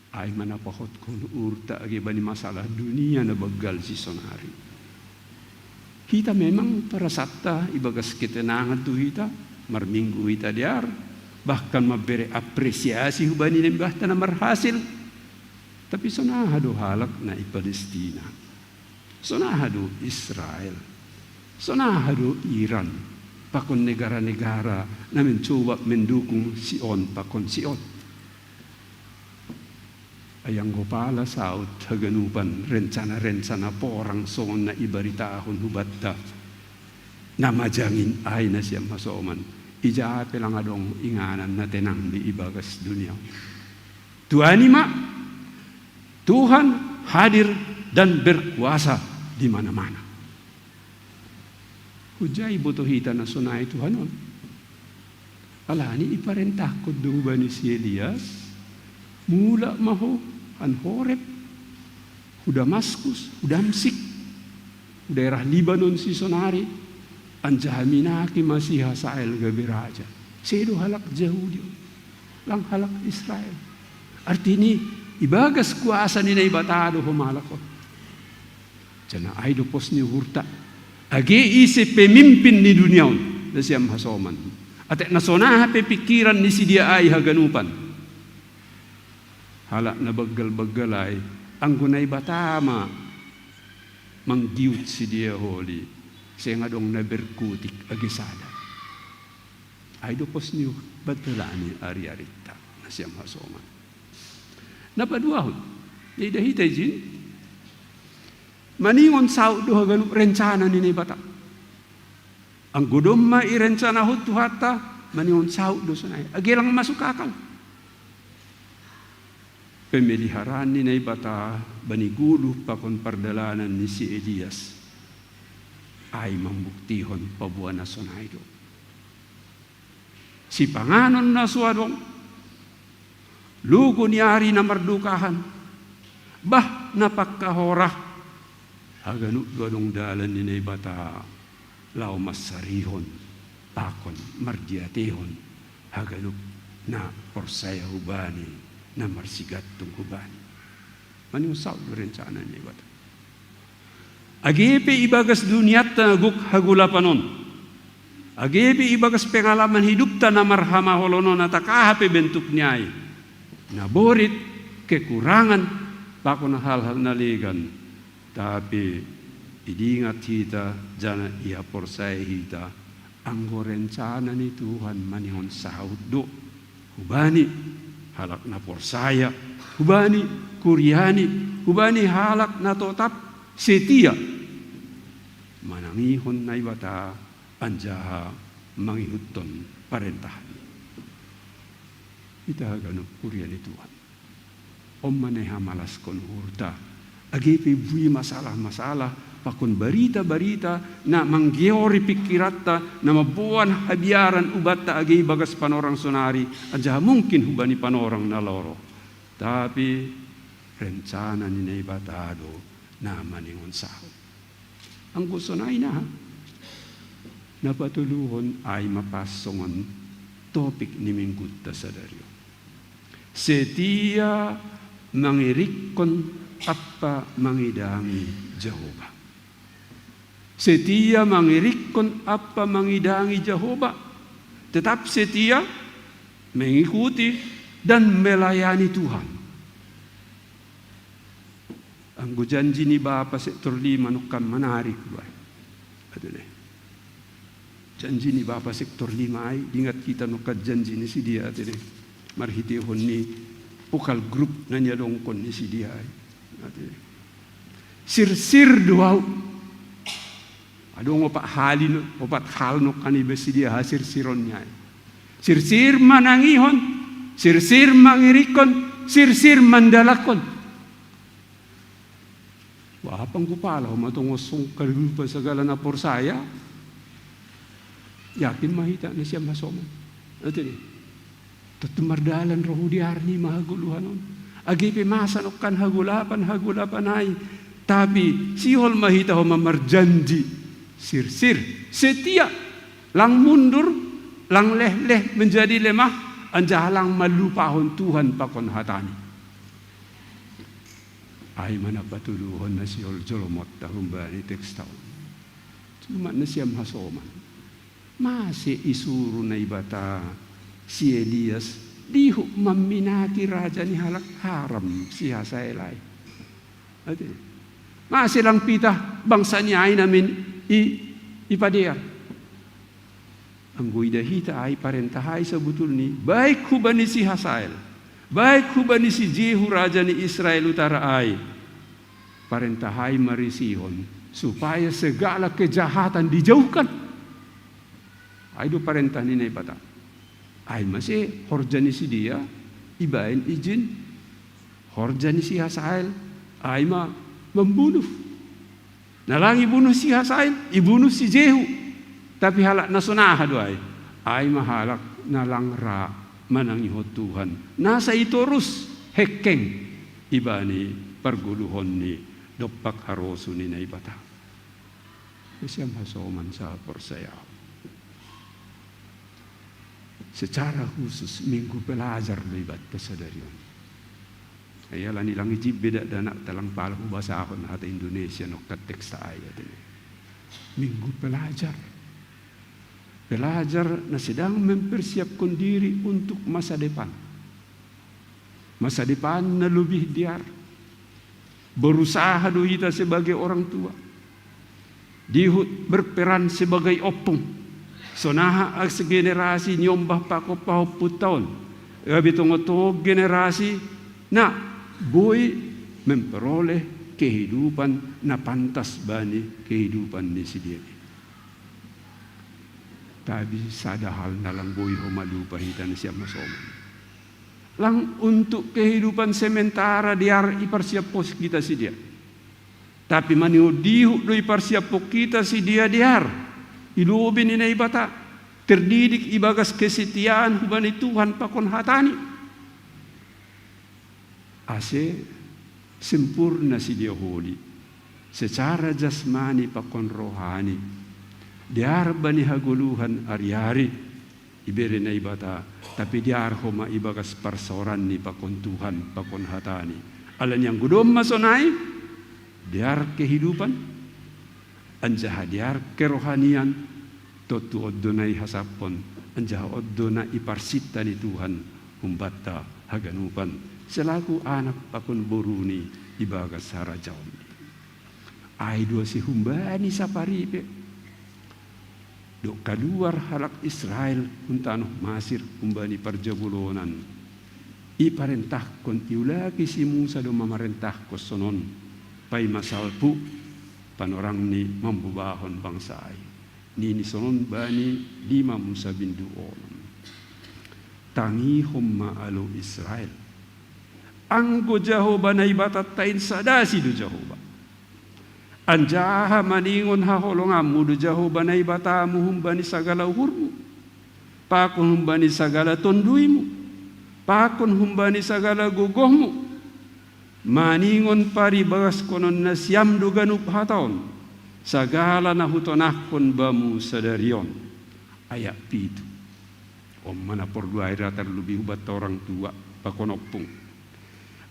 Ai ma na pahothon uhurta age bani masalah dunia na banggal sisonari. Hita memang perasanta ibagas ketenangan tu hita, marminggu hita dear, bahkan mambere apresiasi hubani Naibata na marhasil. Tapi sonaha do halak na i Palestina? Sonaha do Israel? Sonaha do Iran pakon negara-negara na mencoba mendukung si on pakon si on? Ai anggo pala saut haganupan rencana-rencana porang songon na ibaritahon hubanta na majangin ai na sian hasoman, ija pe lang adong inganan na tenang di ibagas dunia on. Tuani ma, Tuhan hadir dan berkuasa di mana-mana. Huja iboto hita na sonai Tuhan on. Alani iparentahkon do hubani si Elias: Mulak ma ho, han Horeb, hu Damaskus, hu Damsik, hu daerah Libanon sisonari, anjaha minaki ma si Hasael gabe raja. Sedo halak Jahudi on, lang halak Israel. Artini, ibagas kuasa ni Naibata do homa halak on. Janah ai do pos ni uhurta, age ise pemimpin ni dunia on na sian hasoman, atik na sonaha pe pingkiran ni sidea ai haganupan, halak na banggal-banggal ai, anggo Naibata ma manggiut sidea holi, seng adong na berkutik age sada. Ai do pos ni uhur mandalani ari-arinta na sian hasoman. Na paduahon, ida hita ijin, maningon saut do haganup rencana ni Naibata. Anggo domma irencanahon Tuhanta, maningon saut do sonai, age lang masuk akal. Pemeliharaan ni Naibata bani goluh pakon pardalanan ni si Elias, ai mambuktihon paboa na sonai do. Sipanganon na so adong, logo ni ari na mardokahan, bah na pangkahora, haganup do adong dalan ni Naibata laho mansarihon pakon mardiatehon haganup na porsaya hubani, na marsigantung hubani. Maning saut rencana ni Naibata. Age pe ibagas duniatta na gok hagolapan on. Age pe ibagas pengalaman hidupta na marhamaholon on, na takaha pe bentuk ni ai. Na borit, kekurangan, pakon hal-hal na legan. Tapi idingat hita, janah ihaporsaya hita, anggo rencana ni Tuhan maningon saut do. Hubani halak na porsaya, hubani kuriani, hubani halak na totap setia manangihon Naibata anjaha mangihuthon parentahni. Ita haganup kuria ni Tuhan. On ma na ihamalaskon uhurta. Age pe boi masalah-masalah, pakon barita-barita na manggeori pingkiranta, na mamboan habiaran ubanta age ibagas panorang sonari, anjaha mungkin hubani panorang na lolo. Tapi rencana ni Naibata do na maningon saut. Anggo sonai na, na patoluhon ai ma pas songon topik ni minggunta sadari on. Setia mangirikkon ampa mangidangi Jahowa. Setia mangirikkon ampa mangidangi Jahowa. Tetap setia mengikuti dan melayani Tuhan. Anggo janji ni Bapa sektor lima nongkan menarik do ai. Aduh deh. Janji ni Bapa sektor lima ai, dingat hita nongkan janji ni si dia ate deh. Marhitehon ni vokal grup na niadongkon ni si dia ai. Ate deh. Sirsir do au. Adong opat hali no, opat hal nongkan ibaen si dia hasirsiron ni ai. Sirsir manangihon, sirsir mangirikkon, sirsir mandalakkon. Wah, pangkupala ho ma tong songkar lupa sagala na porsaya. Yakin ma hita na siam hasoman. Ate deh. Tetap mardalan roh di arni ma hagoluhan on. Age pe masa nongkan hagolapan, hagolapan ai. Tapi sihol ma hita ho ma marjanji. Sirsir. Setia. Lang mundur, lang lehleh menjadi lemah, anjaha lang malupahon Tuhan pakon hatani. Ai ma na patoluhon na sihol jolomonta humbani teksta on. Cuma na siam hasoman. Mase isuru Naibata si Elias dihut mamminati raja ni halak Aram si Hasael ai. Ate. Mase lang pitah bangsa ni ai namin i, ipadear. Anggo ida hita ai parentah ai sabutulni, baik hubani si Hasael, baik hubani si Jehu raja ni Israel utara ai. Parentah ai marisihon supaya segala kejahatan dijauhkan. Ai do parentah ni Naibata. Ai mase horja ni si dia ibaen ijin horja ni si Hasael, ai ma mambunuh. Na lang ibunuh si Hasael, ibunuh si Jehu. Tapi halak na sonaha do ai? Ai ma halak na lang ra manangihon Tuhan. Na sai torus hekkeng ibani pargoluhon ni dompak harosuh ni Naibata. Siam hasoman sahaporsayaon. Secara khusus minggu pelajar do ibanta sadari on. Ia lani lang ijin be dakdanak talang pala hubasahon hata Indonesia nongkan teksta ai ate. Minggu pelajar. Pelajar na sedang mempersiapkan diri untuk masa depan. Masa depan na lebih dear. Berusaha do hita sebagai orang tua. Dihut berperan sebagai ompung. Sonaha asa generasi niombah pakon pahompunta on. Gabe tongon-tongon generasi na boi memperoleh kehidupan na pantas bani kehidupan ni sidin. Tapi sada hal na lang boi ho malupa hita na siam hasoman. Lang untuk kehidupan sementara dear iparsiaphon hita si dia. Tapi maningon dihut do iparsiaphon hita si dia dear. I lobei ni Naibata. Terdidik ibagas kesetiaan hubani Tuhan pakon hatani. Ase sempurna si dia holi. Secara jasmani pakon rohani. Dear bani hagoluhan ari-ari. Ibere Naibata, tapi dear ho ma ibagas parsaoranni pakon Tuhan, pakon hatani. Alani anggo domma sonai, dear kehidupan, anjaha dear kerohanian, tontu on do na ihasaphon, anjaha on do na iparsinta ni Tuhan humbanta haganupan, selaku anak pakon boruni ibagas harajaon. Ai do ase humbani sapari pe, dok kaluar halak Israel hun tanoh Masir humbani parjabolon an, iparentahkon, iulaki si Musa do mamarentahkon sonon: Paima salpu, panorangni mambobahon bangsa ai. Nini sonon bani lima Musa bindu onom: Tangihon ma alu Israel. Anggo Jahowa Naibatanta in sadasi do Jahowa. Anjaha maningon haholonganmu do Jahowa Naibatamu humbani sagala uhurmu, pakon humbani sagala tonduimu, pakon humbani sagala gogohmu, maningon paribagashonon nasiam do ganup hata on, sagala na hutonahkon bamu sadari on. Ayat pitu. On ma na porlu ai ra tarlubi hubanta orang tua pakon ompung.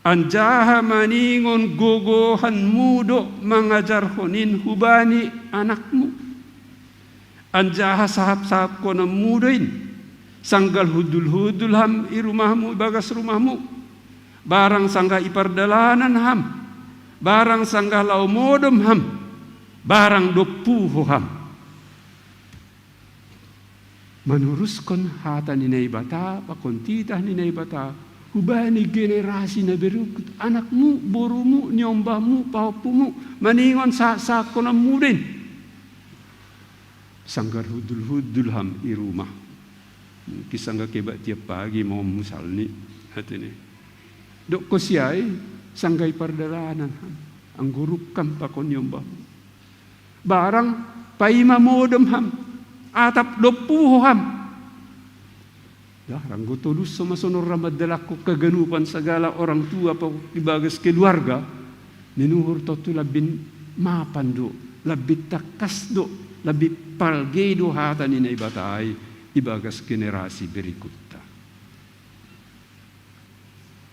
Anjaha maningon gogohanmu do mangajarhon in hubani anakmu. Anjaha sahap-sahapkononmu do in, sanggah hundul-hundul ham i rumahmu, ibagas rumahmu, barang sanggah i pardalanan ham, barang sanggah laho modom ham, barang dob puho ham. Manuruskon hata ni Naibata pakon titah ni Naibata hubani generasi na berikut, anakmu, borumu, niombahmu, pahompumu, maningon sa-, sahapkononmu do in. Sanggah hundul-hundul ham i rumah. Mungkin sanggah kebak tiap pagi ma on musalni, hatini. Dok ho si ai, sanggah i pardalanan ham, anggo rungkam pakon niombahmu. Barang paima modom ham, atap dob puho ham. Dah, anggo tolushon ma sonon ra mandalakkon haganupan sagala orang tua pakon ibagas keluarga, ninuhur tontu lambin mapan do, lambin tangkas do, lambin palge do hata ni Naibata ai ibagas generasi berikutta.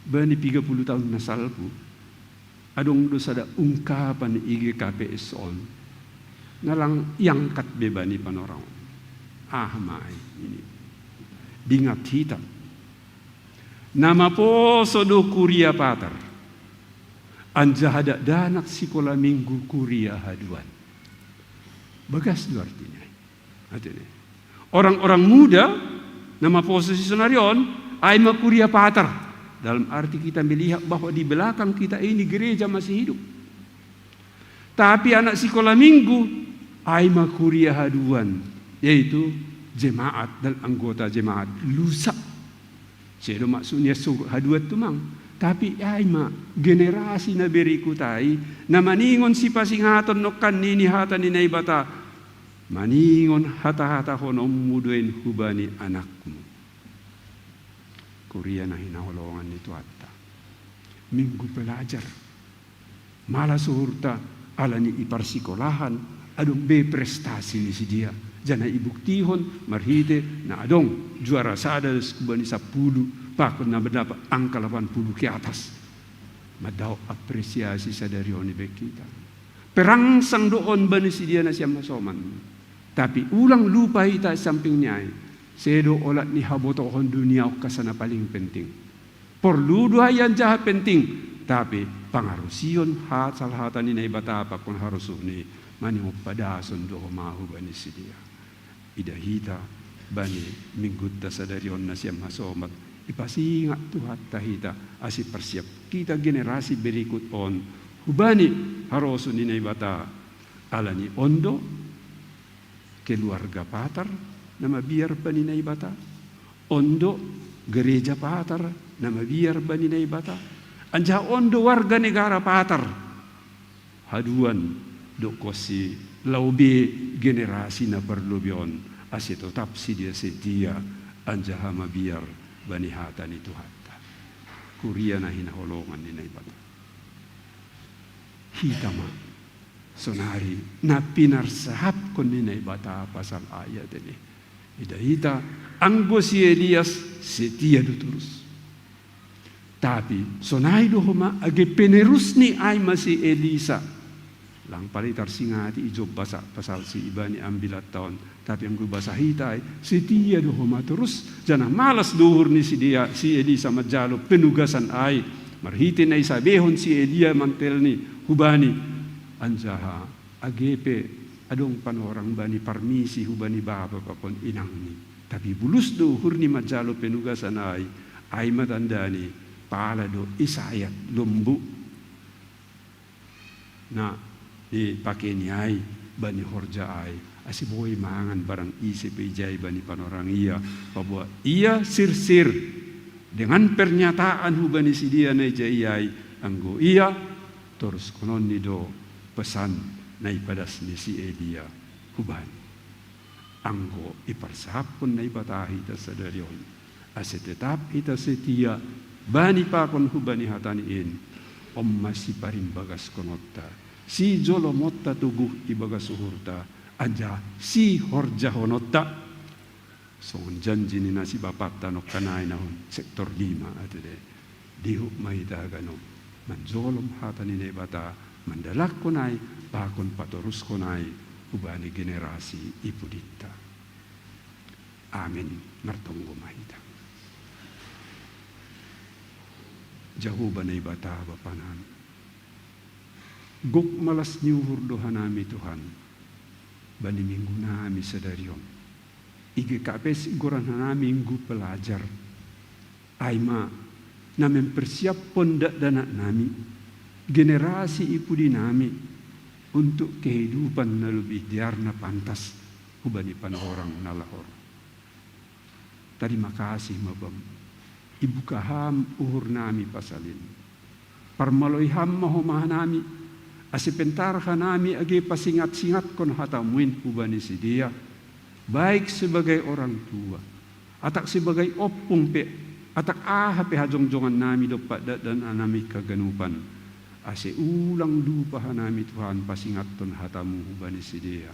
Bani piga pulu taon na salpu, adong do sada ungkapan i G K P S on, na lang iangkat be bani panorang on. Aha ma ai ini? Dingat hita. Na maposo do kuria patar, anjaha dakdanak sikola minggu kuria haduan. Bagas do artina. Hatini. Orang-orang muda na maposo sisaonari on, ai ma kuria patar. Dalam arti kita melihat bahwa di belakang kita ini gereja masih hidup. Tapi anak sikola minggu, ai ma kuria haduan, yaitu jemaat dan anggota jemaat lusa. Sedo maksudna so haduan tumang. Tapi ai ma generasi na berikut ai, na maningon sipasingaton nongkan ni hata ni Naibata, maningon hata-hatahononmu do in hubani anakmu. Kuria na hinaholongan ni Tuhanta. Minggu pelajar. Malas uhurta alani i parsikolahan, adong be prestasi ni sidia. Janah ibuktihon marhite na adong juara sada das hubani sampulu, pakon na mandapat angka lapan puluh ke atas. Mandok apresiasi sadari on ibaen hita. Perangsang do on bani sidia nasiam hasoman. Tapi ulang lupa hita samping ni ai, sedo olat ni habotohon dunia on asa na paling penting. Porlu do ai anjaha penting, tapi pangarusion hata, hata ni Naibata pakon harosuhni, maningon padason do homa hubani sidia. Ida hita bani minggunta sadari on nasiam hasoman, ipasingat Tuhanta hita, ase parsiap hita generasi berikut on hubani harosuh ni Naibata. Alani on do keluarga patar na mabiar bani Naibata. On do gereja patar na mabiar bani Naibata. Anjaha on do warga negara patar. Haduan dohot konsi laho be generasi na parlobei on, ase totap sidia setia anjaha mabiar bani hata ni Tuhanta. Kuria na hinaholongan ni Naibata. Hita ma sonari na pinarsahapkon ni Naibata pasal ayat ini. Ida hita, anggo si Elias setia do torus. Tapi sonai do homa age penerusni ai ma si Elisa. Lang pala i tarsingati i Job basa pasal si ibani ambilatta on. Tapi anggo basa hita ai, setia do homa torus, janah malas do uhur ni si dia, si Elisa manjalo penugasan ai. Marhite na isabehon si Elia mantelni hubani. Anjaha age pe adong panorang bani parmisi hubani bapa pakon inangni. Tapi bulus do uhurni manjalo penugasan ai, ai ma tandani pala do isayat lombu na dipakeni ai bani horja ai, ase boi mangan barang ise pe ijai bani panorang ia, paboa ia sirsir dengan pernyataan hubani si dia na ijai ai, anggo ia toruskononni do pesan na ipadas ni si Elia hubani. Anggo iparsahapkon Naibata hita sadari on, ase tetap hita setia bani pakon hubani hatani in, on ma siparimbagaskon-onta, sijolomonta toguh ibagas uhurta, anjaha sihorjahononta. Songon janji ni na si bapanta nongkan ai na hun sektor lima ate de. Dihut ma hita haganup manjolom hata ni Naibata, mandalankon ai, pakon patoruskon ai hubani generasi ipudinta. Amin. Martonggo ma hita. Jahowa Naibata Bapa nami, gok malas ni uhur do hanami Tuhan, bani minggu nami sadari on. I G K P S igoran hanami minggu pelajar. Ai ma na mempersiaphon dakdanak nami, generasi i pudi nami, untuk kehidupan na lebih dear na pantas hubani panorang na lahor. Tarima kasih ma Bapa, ibuka Ham uhur nami pasal in. Parmaloi Ham ma homa hanami, ase pentar hanami age pasingat-singatkon hata-Mu in hubani sidea, baik sebagai orang tua, atap sebagai ompung pe, atap aha pe hajongjongan nami dompak dakdanak nami haganupan, ase ulang lupa hanami Tuhan pasingathon hata-Mu hubani sidea.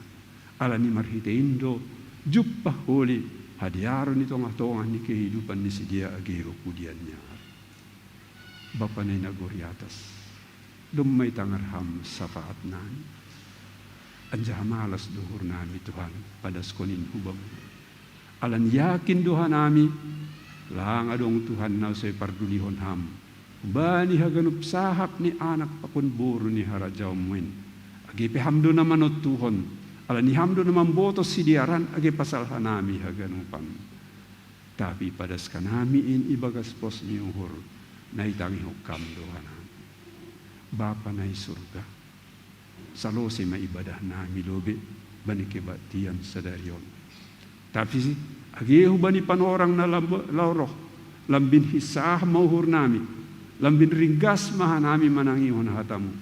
Ala ni marhite in do jumpah holi hadearon i tongah-tongah ni kehidupan ni sidea age ro pudian ni ari. Bapa na i nagori atas, domma itangar Ham sapaat nami. Anjaha malas do uhur nami Tuhan, padaskon in hu Bamu. Ala ni yakin do hanami, lang adong Tuhan na so ipardulihon Ham hubani haganup sahap ni anak pakon boru ni harajaon-Mu in. Age pe Ham do na manontuhon, ala ni Ham do na mambotoh sidearan age pasal hanami haganupan. Tapi padas hanami in ibagas pos ni uhur na itangihon Ham do hanami. Bapa na i surga, salose ma ibadah nami lobe bani kebaktian sadari on. Tapi age hubani panorang na lam-, laho roh, lambin hinsah ma uhur nami, lambin ringgas ma hanami manangihon hata-Mu.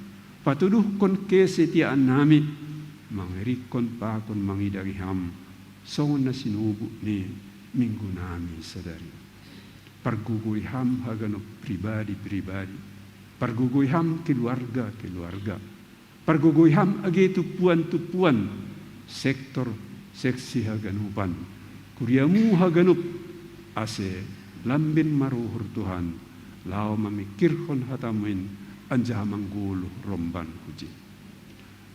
Patuduhkon kesetiaan nami, mangirikkon pakon mangidangi Ham, songon na sinubuk ni minggu nami sadari. Pargogoi Ham haganup pribadi-pribadi, pargogoi Ham keluarga-keluarga, pargogoi Ham age tumpuan-tumpuan, sektor, seksi haganupan, kuria-Mu haganup, ase lambin maruhur Tuhan, laho mamingkirhon hata-Mu in anjaha manggoluh romban hujin.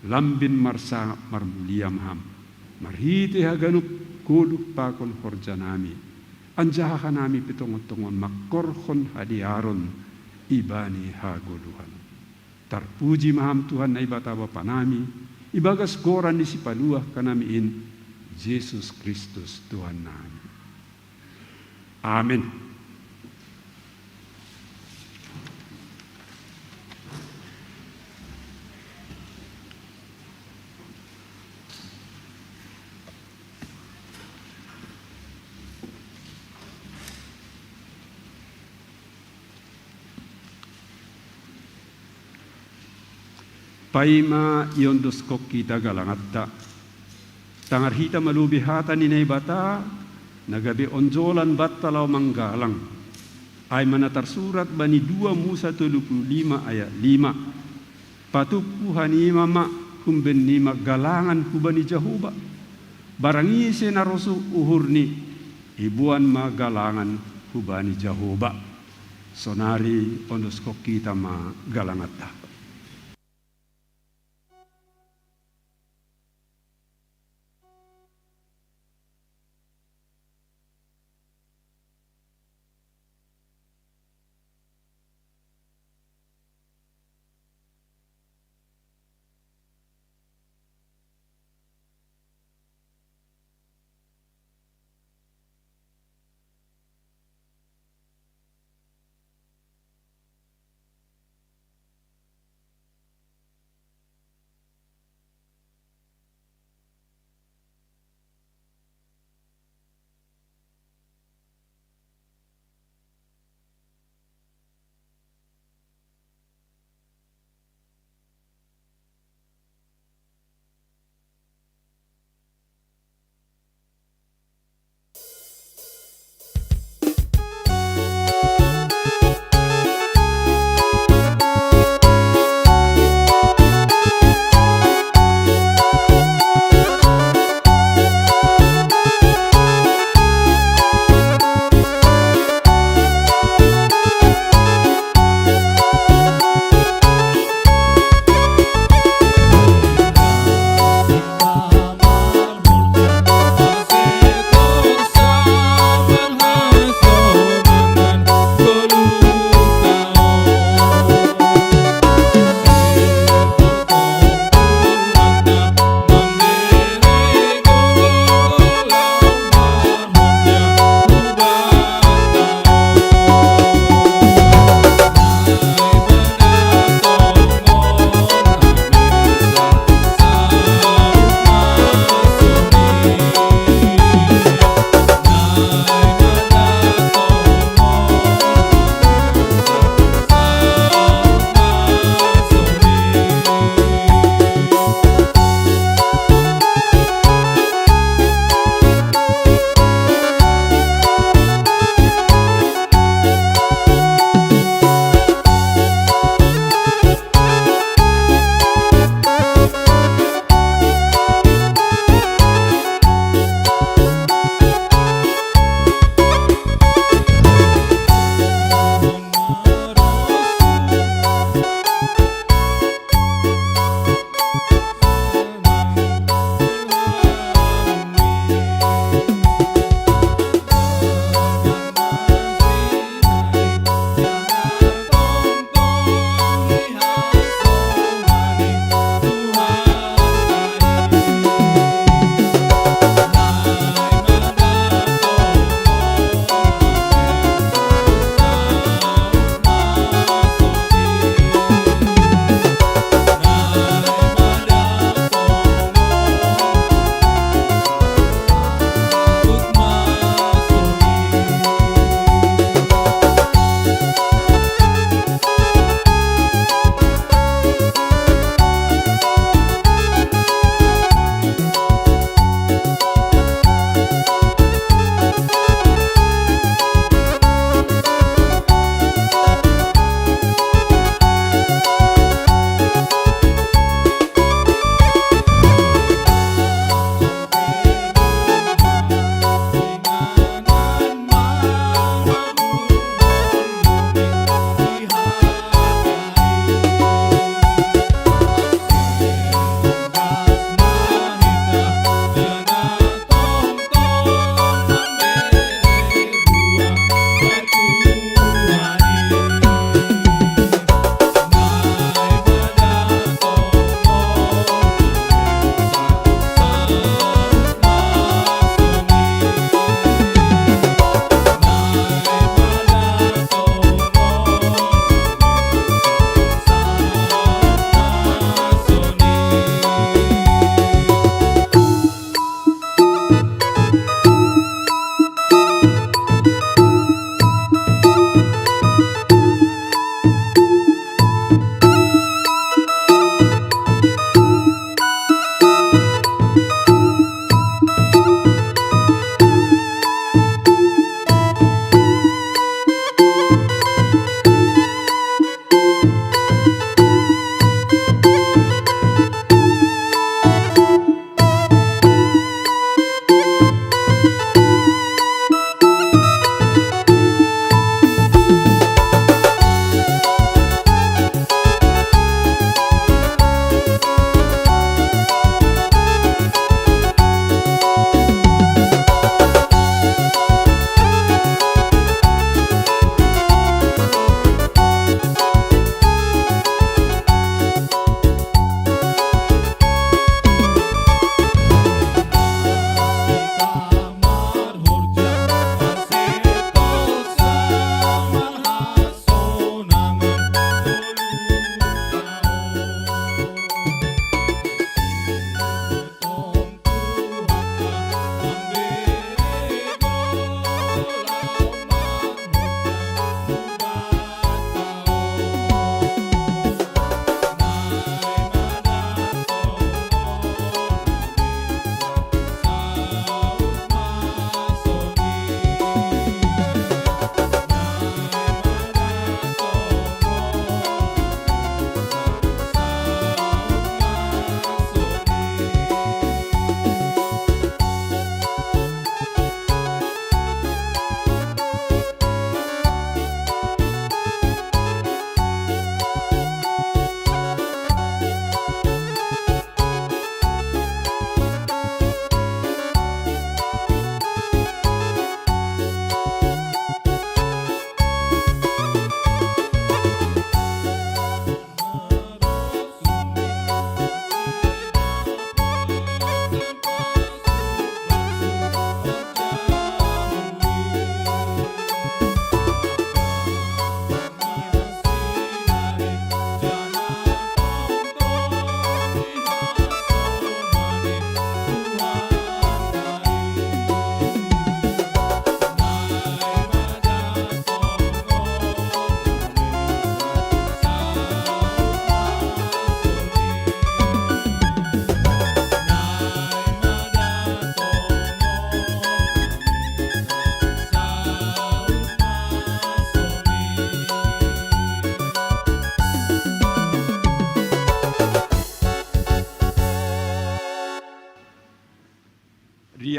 Lambin marsangap marmulia ma Ham, marhite haganup goluh pakon horja nami, anjaha hanami pe tongon-tongon mangkorhon hadearon ibani hagoluhan. Tarpuji ma Ham Tuhan Naibata Bapa nami, ibagas goran ni Sipaluah hanami in, Jesus Kristus Tuhan nami. Amin. Paima iondoskon hita galanganta, tangar hita ma lobi hata ni Naibata, na gabe onjolan banta laho manggalang. Ai ma na tarsurat bani dua Musa tolu puluh lima ayat lima. Patumpu hanima ma humbennima galangan hubani Jahowa. Barang ise na rosuh uhurni, iboan ma galangan hubani Jahowa. Sonari ondo sikoki ta ma galangata.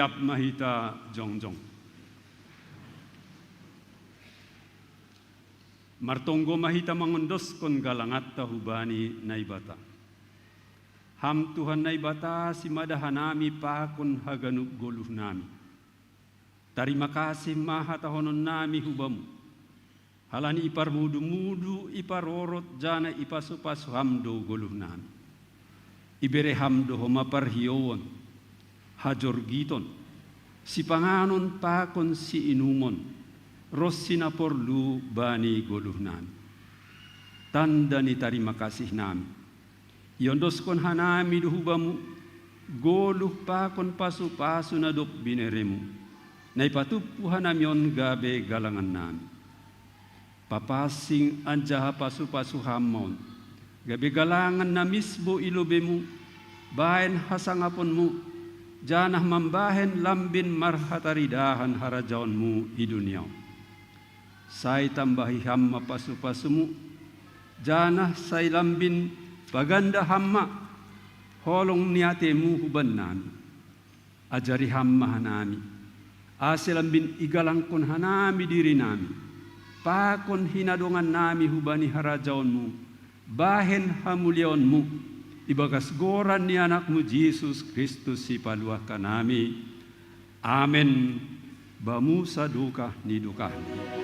Ap ma hita jongjong. Martonggo ma hita mangondoskon galanganta hubani Naibata. Ham Tuhan Naibata, simada hanami pakon haganup goluhnami. Tarima kasih ma hatahononnami hubamu. Halani iparmudu-mudu, iparorot, janah ipasu-pasu ham do goluhnami. Ibere ham do homa parhiouon, hajorgiton, sipanganon pakon siinumon, ronsi na porlu bani goluhnami. Tanda ni tarima kasihnami. Iondoskon hanami do hubamu, goluh pakon pasu-pasu na dob bineremu, na ipatumpu hanami on gabe galangannami. Papansing anjaha pasu-pasu ham ma on, gabe galangan na misbo i lobeimu, bahen hasangaponmu, janah mambahen lambin marhataridahan harajaonmu i dunia on. Sai tambahi ham ma pasu-pasumu, janah sai lambin paganda ham ma holong ni atemu hubannami. Ajari ham ma hanami, ase lambin igalangkon hanami dirinami, pakon hinadongannami hubani harajaonmu, bahen hamuliaonmu, ibagas goran ni Anakmu Jesus Kristus Sipaluah hanami. Amen. Bamu sadokah ni dokahna.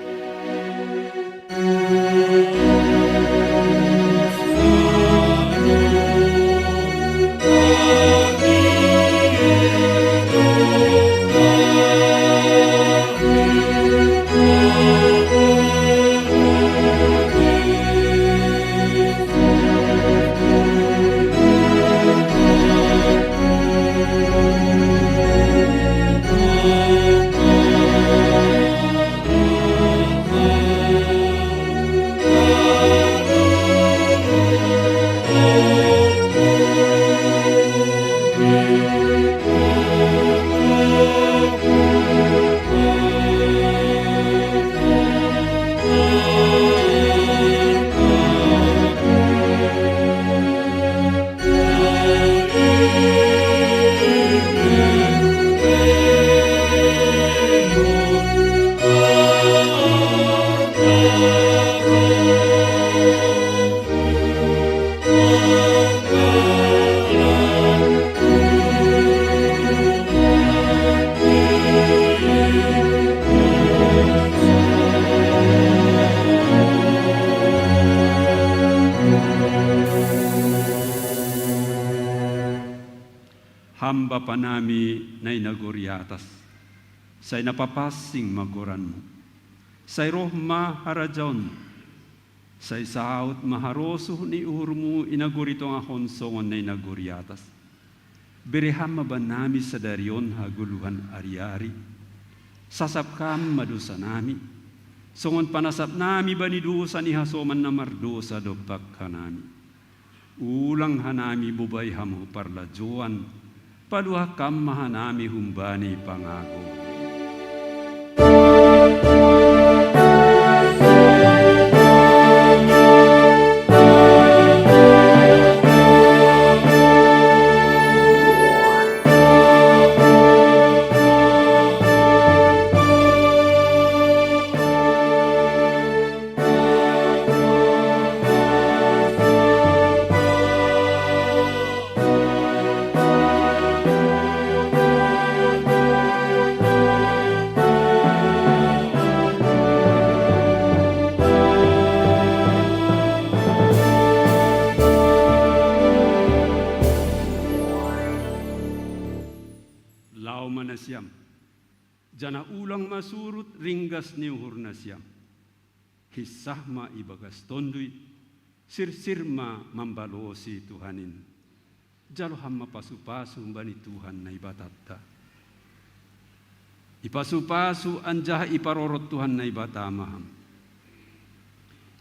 Ham Bapa nami na i nagori atas, sai na papansing ma goranmu. Sai roh ma harajaonmu. Sai saud ma harosuh ni uhurmu i nagori tongah on songon na i nagori atas. Bere ham ma bannami sadari on hagoluhan ari-ari. Sasap ham ma dosanami, songon panasapnami bani dosa ni hasoman na mardosa dompak hanami. Ulang hanami bobai ham hu parlajouan, paluah kam ma hanami humbani pangago. Laho ma nasiam, janah ulang ma surut ringgas ni uhur nasiam. Hinsah ma ibagas tonduy, sirsir ma mambalosi Tuhan in. Jalo ham ma pasu-pasu humbani Tuhan Naibatanta. Ipasu-pasu anjaha iparorot Tuhan Naibata ma ham.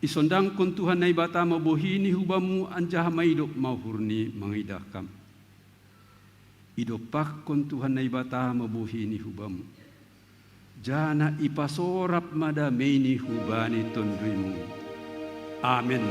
Isondangkon Tuhan Naibata ma bohini hubamu anjaha maidop ma uhurni mangidah kam. Idompakkon Tuhan Naibata ma bohini hubamu, janah ipasorap ma dameini hubani tonduymu. Amen.